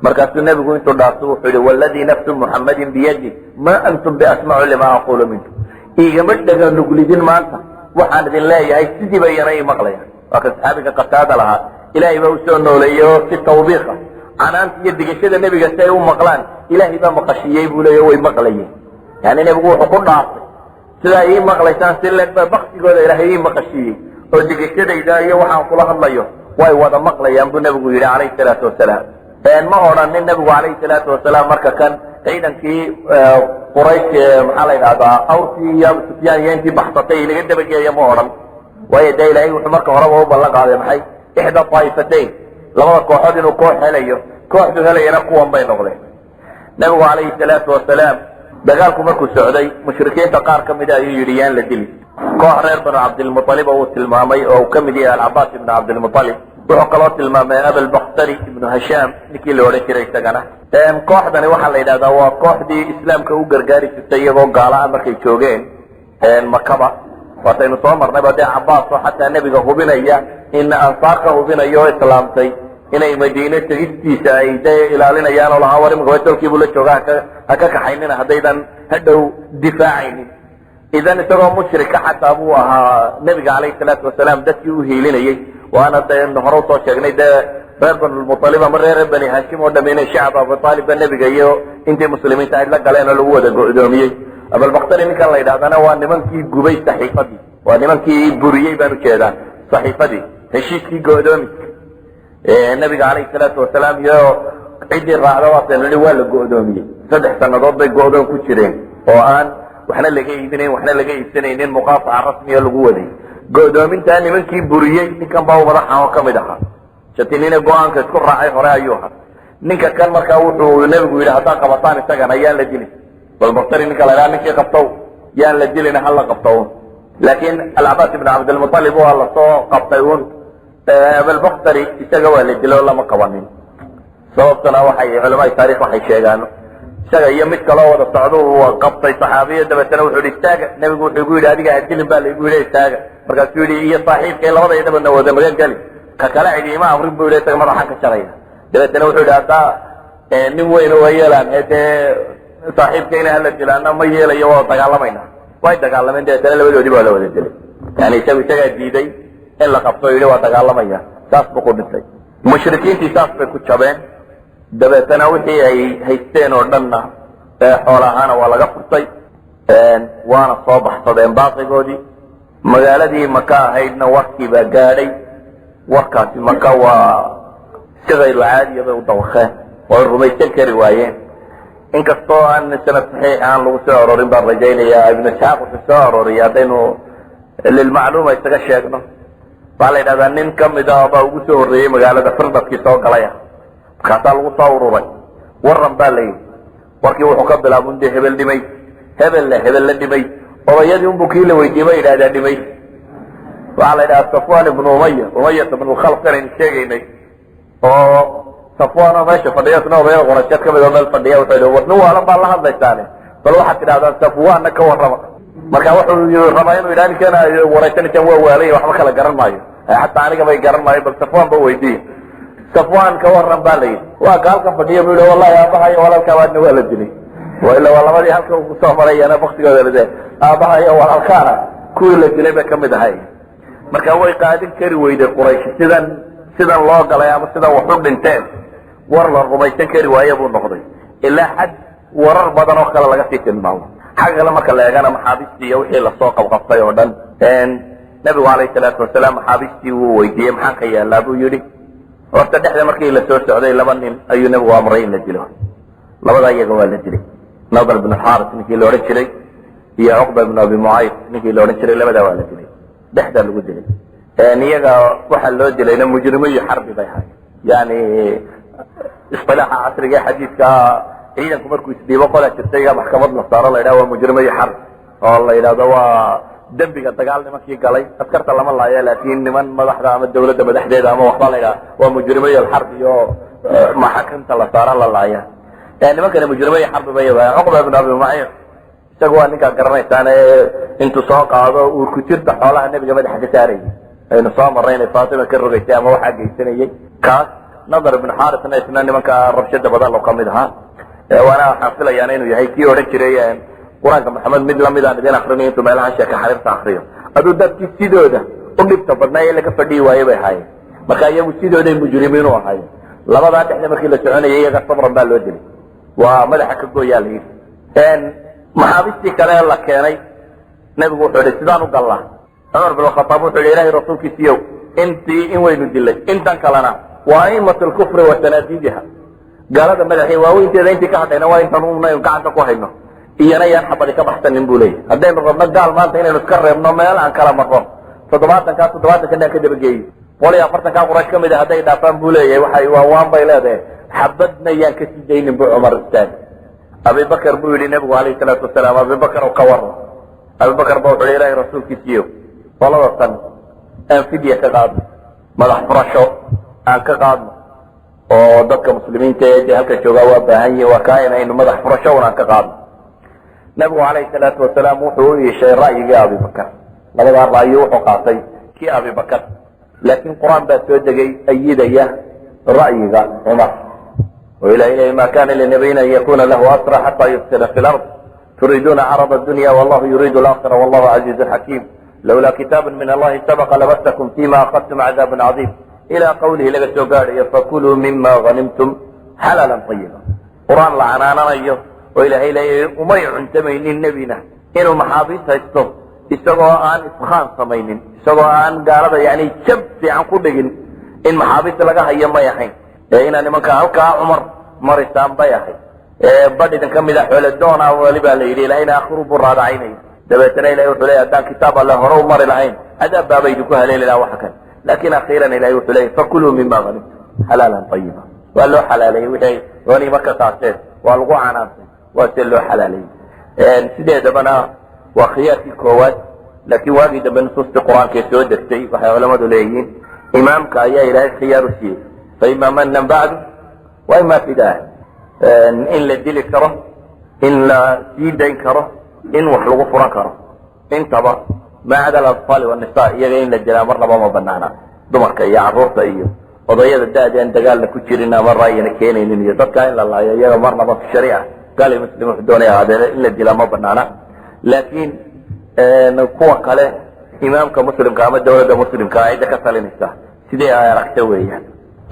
Markaasuu nebigu intuu dhaafto wuxuu yihi: "Waladii nafsu Muxammadin biyadi, ma antum biasmacu lima aqulu minkum. Igama dhega nuglidin maanta waxaan idin leeyahay, sidii ba iyana ii maqlayaan." Waa kan saxaabiga Qataada lahaa, Ilaahay baa usoo nooleeyey oo si tawbiiqa, canaanta iyo digashada nebiga si ay u maqlaan Ilaahay baa maqashiiyey buu leeya. Way maqlayeen, yani nebigu wuxuu ku dhaafay: "Sidaa ii maqlaysaan si leeg baa baktigooda Ilaahay ii maqashiiyey, oo digashadayda iyo waxaan kula hadlayo way wada maqlayaan," buu nebigu yidhi calayhi salaatu wasalaam. Ma odhanin nebigu calayhi salaatu wasalaam marka kan ciidankii Quraysh, maxaa la yidhahdaa, awrtii iyo Abu Sufyaan iyo intii baxsatay inaga dabageeya, ma odhan. Waayo dee Ilaahay wuxuu marka horeba u ballan qaaday maxay? Ixda taa'ifatayn, labada kooxood inuu koox helayo, kooxdu helayana kuwan bay noqdeen. Nebigu calayhi salaatu wasalaam dagaalku markuu socday, mushrikiinta qaar ka mida ayuu yidhi: "Yaan la dili." Koox reer Banu Cabdilmualib oo uu tilmaamay oo uu ka mid yahay Alcabaas ibnu Cabdilmualib. Wuxuu kaloo tilmaamay Abalbakhtari ibnu Hashaam, ninkii la odhan jiray isagana. Kooxdani waxaa la yidhahdaa waa kooxdii islaamka u gargaari jirtay iyagoo gaala ah markay joogeen Makaba. Waataynu soo marnayba dee Cabaas oo xataa nebiga hubinaya in ansaar ka hubinayo oo islaamtay. Inay Madiine tegistiisa ay dee ilaalinayaan oo lahaa, war imika tolkiibuu la jooga, ha ka kaxaynina haddaydan hadhow difaacaynin. Idan isagoo mushrika xataa buu ahaa nebiga calayhi salaatu wasalaam dadkii u hiilinayey. Waana de hore usoo sheegnay dee reer Banulmualib ama reer Bani Hashim oo dham inay shacab Abu Aalibba nebiga iyo intii muslimiinta ay la galeen oo lagu wada go'doomiyey. Abalbakhtari ninkan la yidhahdana waa nimankii gubay saxiifadii, waa nimankii buriyey baan ujeedaa saxiifadii, heshiiskii go'doomiska nebiga calayhi salaatu wasalaam iyo ciddii raacda. Waataynu nihi waa la go'doomiyey, 3 sannadood bay go'doon ku jireen oo aan waxna laga iibinayn, waxna laga iibsanaynin, muqaafaca rasmiya lagu waday. Go'doomintaa nimankii buriyey ninkan baa madaxa oo kamid ahaa. Shatinina go'aanka isku raacay hore ayuu ahaa ninka kan. Markaa wuxuu nebigu yidhi, haddaad qabataan isagana yaan la dilin. Balbaktari ninka la idhaha, ninkii qabtow yaan la dilin, hala qabto un. Laakiin Alcabaas ibn Cabdilmutalib waa lasoo qabtay un. Abalbaktari isaga waa la dilo, lama qabanin. Sababtuna waxay culamaai taarikh waxay sheegaan, isaga iyo mid kaloo wada socdo uu qabtay saxaabiya. Dabeetana wuxuu yidhi, istaaga, nebigu wuxuu igu yidhi adiga ha dilin baa laigu yidhi, istaaga. Markaasuu yidhi, iyo saaxiibkay labada wada magan geli, ka kale cidi ima amrin buu yidhi, isaga madaxaan ka jaraya. Dabeetana wuxuu yidhi, haddaa nin weyn waa yeelaan dee saaxiibkayna hala dilaana ma yeelayo, waa dagaalamayna. Way dagaalameen, dabeetana labadoodii baa la wada dilay. Yani isagu isagaa diiday in la qabto, yidhi waa dagaalamaya, saas buu ku dhintay. Mushrikiintii saas bay ku jabeen. Dabeetana wixii ay haysteen oo dhanna xool ahaana waa laga furtay, waana soo baxsadeen baaqigoodii. Magaaladii Maka ahaydna warkii baa gaadhay. Warkaasi Maka waa si kayru caadiya bay u dawakeen oo ay rumaysan kari waayeen. Inkastoo aan sanad saxiix aan lagu soo arorin baan rajaynayaa, Ibnu Isxaaq wuxuu soo arooriyay, haddaynu lilmacluuma isaga sheegno, waxaa la yidhahdaa nin kamida baa ugu soo horreeyey magaalada firdadkii soo galaya. Markaasaa lagu soo ururay, waran baa la yidhi. Warkii wuxuu ka bilaabun dee hebel dhimay, hebel hebel la dhimay. Odayadii unbu kii la weydiiyey ba yidhahdaa dhimay. Waxaa la yidhahdaa Safwan ibnu Umaya, Umayat ibnu Khalaf kanaynu sheegaynay, oo Safwan oo meesha fadhiya, isna odayada Quraysheed kamid oo meel fadhiya, wuxuu yidhi, war nin waalan baa la hadlaysaane, bal waxaad tidhahdaan Safwanna ka warrama. Marka wuxuu rabaa inuu yidhaha ninkan waraysanaysaan waa waalay, waxba kala garan maayo, xataa aniga bay garan maayo, bal Safwan ba weydiiya. Safwan ka warran baa la yidhi. Waa ka halkan fadhiya bu yidhi, wallahi aabaha iyo walaalkaa baadna waa la dilay, ila waa labadii halka uu kusoo marayana waktigooda la aabaha iyo walaalkaana kuwii la dilay bay kamid ahay. Marka way qaadin kari weyday Quraysh sidan loo galay ama sidan wax u dhinteen. War la rumaysan kari waaye buu noqday, ilaa xad warar badan oo kale laga sii tilmaamo. Xagga kale marka la eegana, maxaabiistii iyo wixii lasoo qabqabtay oo dhan, nabigu calayhi salaatu wasalaam maxaabiistii wuu weydiiyey, maxaan ka yeelaa buu yidhi. Horta dhexda markii la soo socday laba nin ayuu nebigu amray in la dilo. Labada iyaga waa la dilay, Nadr ibn Xaris ninkii la odhan jiray iyo Cuqba ibn Abi Mucayd ninkii la odhan jiray. Labadaa waa la dilay, dhexdaa lagu dilay. Iyaga waxaa loo dilayna mujrimiyo xarbi bay ahayd. Yani isilaaxa casriga ee xadiidka, ciidanku markuu isdhiibo qolaa jirta iga maxkamad la saaro, la yidhaha waa mujrimiyo xarbi, oo la yidhahdo waa dembiga dagaal nimankii galay. Askarta lama laayo, laakin niman madaxda ama dawladda madaxdeeda ama waxba la yidhaha waa mujrimiyo alxarbi oo maxaakimta la saara la laaya. Nimankani mujrimiyo xarbi bay. Cuqba ibn Abi Mucayd isaga waa ninkaa garanaysaan ee intuu soo qaado uurkujirta xoolaha nebiga madaxa ka saarayay, aynu soo marray inay Faatima ka rogaysay ama waxaa geysanayay kaas. Nadar ibn Xarisna isna nimanka rabshada badan loo kamid ahaa, waana waxaan filayaana inuu yahay kii odhan jiray qur-aanka Maxamed mid lamid aan idin akrinayo, intuu meelaha sheeka xariirta akriyo. Aduu dadkii sidooda u dhibta badnaa ee laga fadhiyi waaye bay ahaayeen. Marka iyagu sidooday mujrimiin u ahaayeen. Labadaa dhexda markii la soconayay iyaga sabran baa loo dilay, waa madaxa ka gooyaa la yidhi. Maxaabiistii kale la keenay, nebigu wuxuu yihi, sidaan u gallaa? Cumar bin Khataab wuxuu yihi, ilahay rasuulkiisiiyow, intii in waynu dilay, intan kalena waa a'imat alkufri wa sanaadiidiha, gaalada madaxii waaweynteeda intii ka hadhayna waa intan unaynu gacanta ku hayno, iyana yaan xabadi ka baxsanin buu leeyahy. Haddaynu rabno gaal maanta inaynu iska reebno meel aan kala marro, 70-kaa 70-kan aan ka dabageeyo, 140-kaa Quraysh ka mid a hadday dhaafaan buu leeyahay, waxay waa waan bay leedahay, xabadna yaan kasii daynin buu Cumar istaag. Abibakar buu yidhi nebigu alayhi salaatu wasalaam, Abibakar oo ka warran. Abibakar ba wuxu yhi, ilahay rasuulkiisiiyo, qolada tan aan fidya ka qaadno, madax furasho aan ka qaadno, oo dadka muslimiinta ee dee halka joogaa waa baahan yihin, waa kaa inaynu madax furasho un aan ka qaadno. Nabigu calayhi salaatu wasalaam wuxuu u iishay ra'yigii Abibakar. Labadaa ra'yi wuxuu qaatay kii Abibakar, laakiin qur-aan baa soo degay ayidaya. Ra'yiga Cumar oo Ilahay leeyay: "ما كان لنبي أن يكون له أسرى حتى يثخن في الأرض، تريدون عرض الدنيا والله يريد الآخرة، والله عزيز حكيم. لولا كتاب من الله سبق لمسكم فيما أخذتم عذاب عظيم" إلى قوله laga soo gaadhayo "فكلوا مما غنمتم حلالا طيبا". Qur-aan la canaananayo oo Ilaahay leeyahay umay cuntamaynin nebina inuu maxaabiist haysto isagoo aan iskhaan samaynin, isagoo aan gaalada yani jab fiican ku dhigin in maxaabiista laga hayo may ahayn, ee inaa nimanka halkaa Cumar marisaan bay ahayd. Badh idin ka mida xoole doona weli baa la yidhi. Ilahayna akhiru buu raadacaynaya. Dabeetana Ilahay wuxuu leeyay haddaan kitaab Alle hore u mari lahayn, cadaab baaba idinku haleeli lahaa waxa kan. Laakiin akhiiran Ilahay wuxuu leeyay: "فكلوا مما غنمتم حلالا طيبا". Waa loo xalaaleeyey wixii haniimo ka qaateen. Waa lagu canaantay, waa se loo xalaaleeyey. Sideedabana waa khiyaarkii koowaad, laakiin waagii dambe nusuustii Qur-aankaee soo degtay waxay culamadu leeyihiin imaamka ayaa Ilaahay khiyaar u siiyey: فإما منا بعد وإما فداء. In la dili karo, in la sii dayn karo, in wax lagu furan karo intaba, ما عدا الأطفال والنساء. Iyaga in la dilaa marnaba ma banaana. Dumarka iyo carruurta iyo odayada da-deen dagaalna ku jirin ama ra'yina keenaynin iyo dadka in la laayo iyaga marnaba fi shariica, gaali muslim wuxuu doonaya ahaadee, in la dilaa ma banaana. Laakiin kuwa kale imaamka muslimka ama dawladda muslimka cidda ka talinaysa sidii ay aragta weeyaan.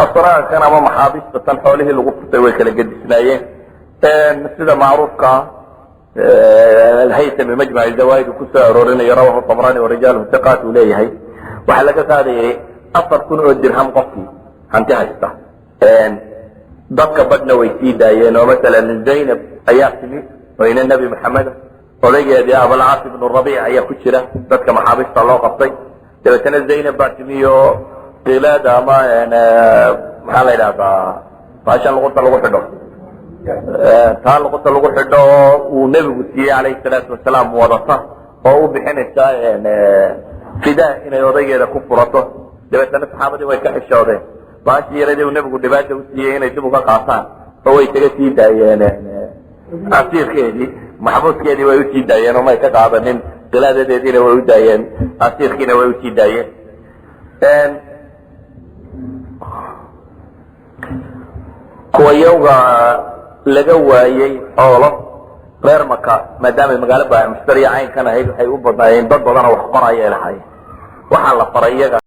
Asraankan ama maxaabiista tan xoolihii lagu furtay way kala gedisnaayeen. Sida macruufka Alhaytami Majmac Zawaaid uu kusoo aroorinayo, رواه الطبراني ورجاله ثقات uu leeyahay, waxaa laga qaadayay 4000 oo dirham qofkii hanti haysta. Dadka badhna way sii daayeen, oo masalan Zaynab ayaa timi oo ina Nebi Maxameda, odaygeedii Abalcaas ibnu Rabiic ayaa ku jira dadka maxaabiista loo qabtay. Dabeetana Zaynab baa timi oo qilaada ama maxaa la yidhahdaa, baashan luqunta lagu xidho, taa luqunta lagu xidho oo uu nebigu siiyey calayhi salaatu wasalaam wadata oo u bixinaysa fidaa inay odaygeeda ku furato. Dabeetana saxaabadii way ka xishoodeen baashii yaradii uu nebigu dhibaata u siiyey inay dib uga qaataan, oo way kaga sii daayeen asiirkeedii, maxbuuskeedii way usii daayeen oo may ka qaadanin. Qilaadadeediina way u daayeen, asiirkiina way usii daayeen. Kuwa yawga laga waayey xoolo, reer Maka maadaamay magaalo baa mushtariya caynkan ahayd, waxay u badnaayeen dad badanoo wax qoraya lahaayeen. Waxaa la faray iyaga.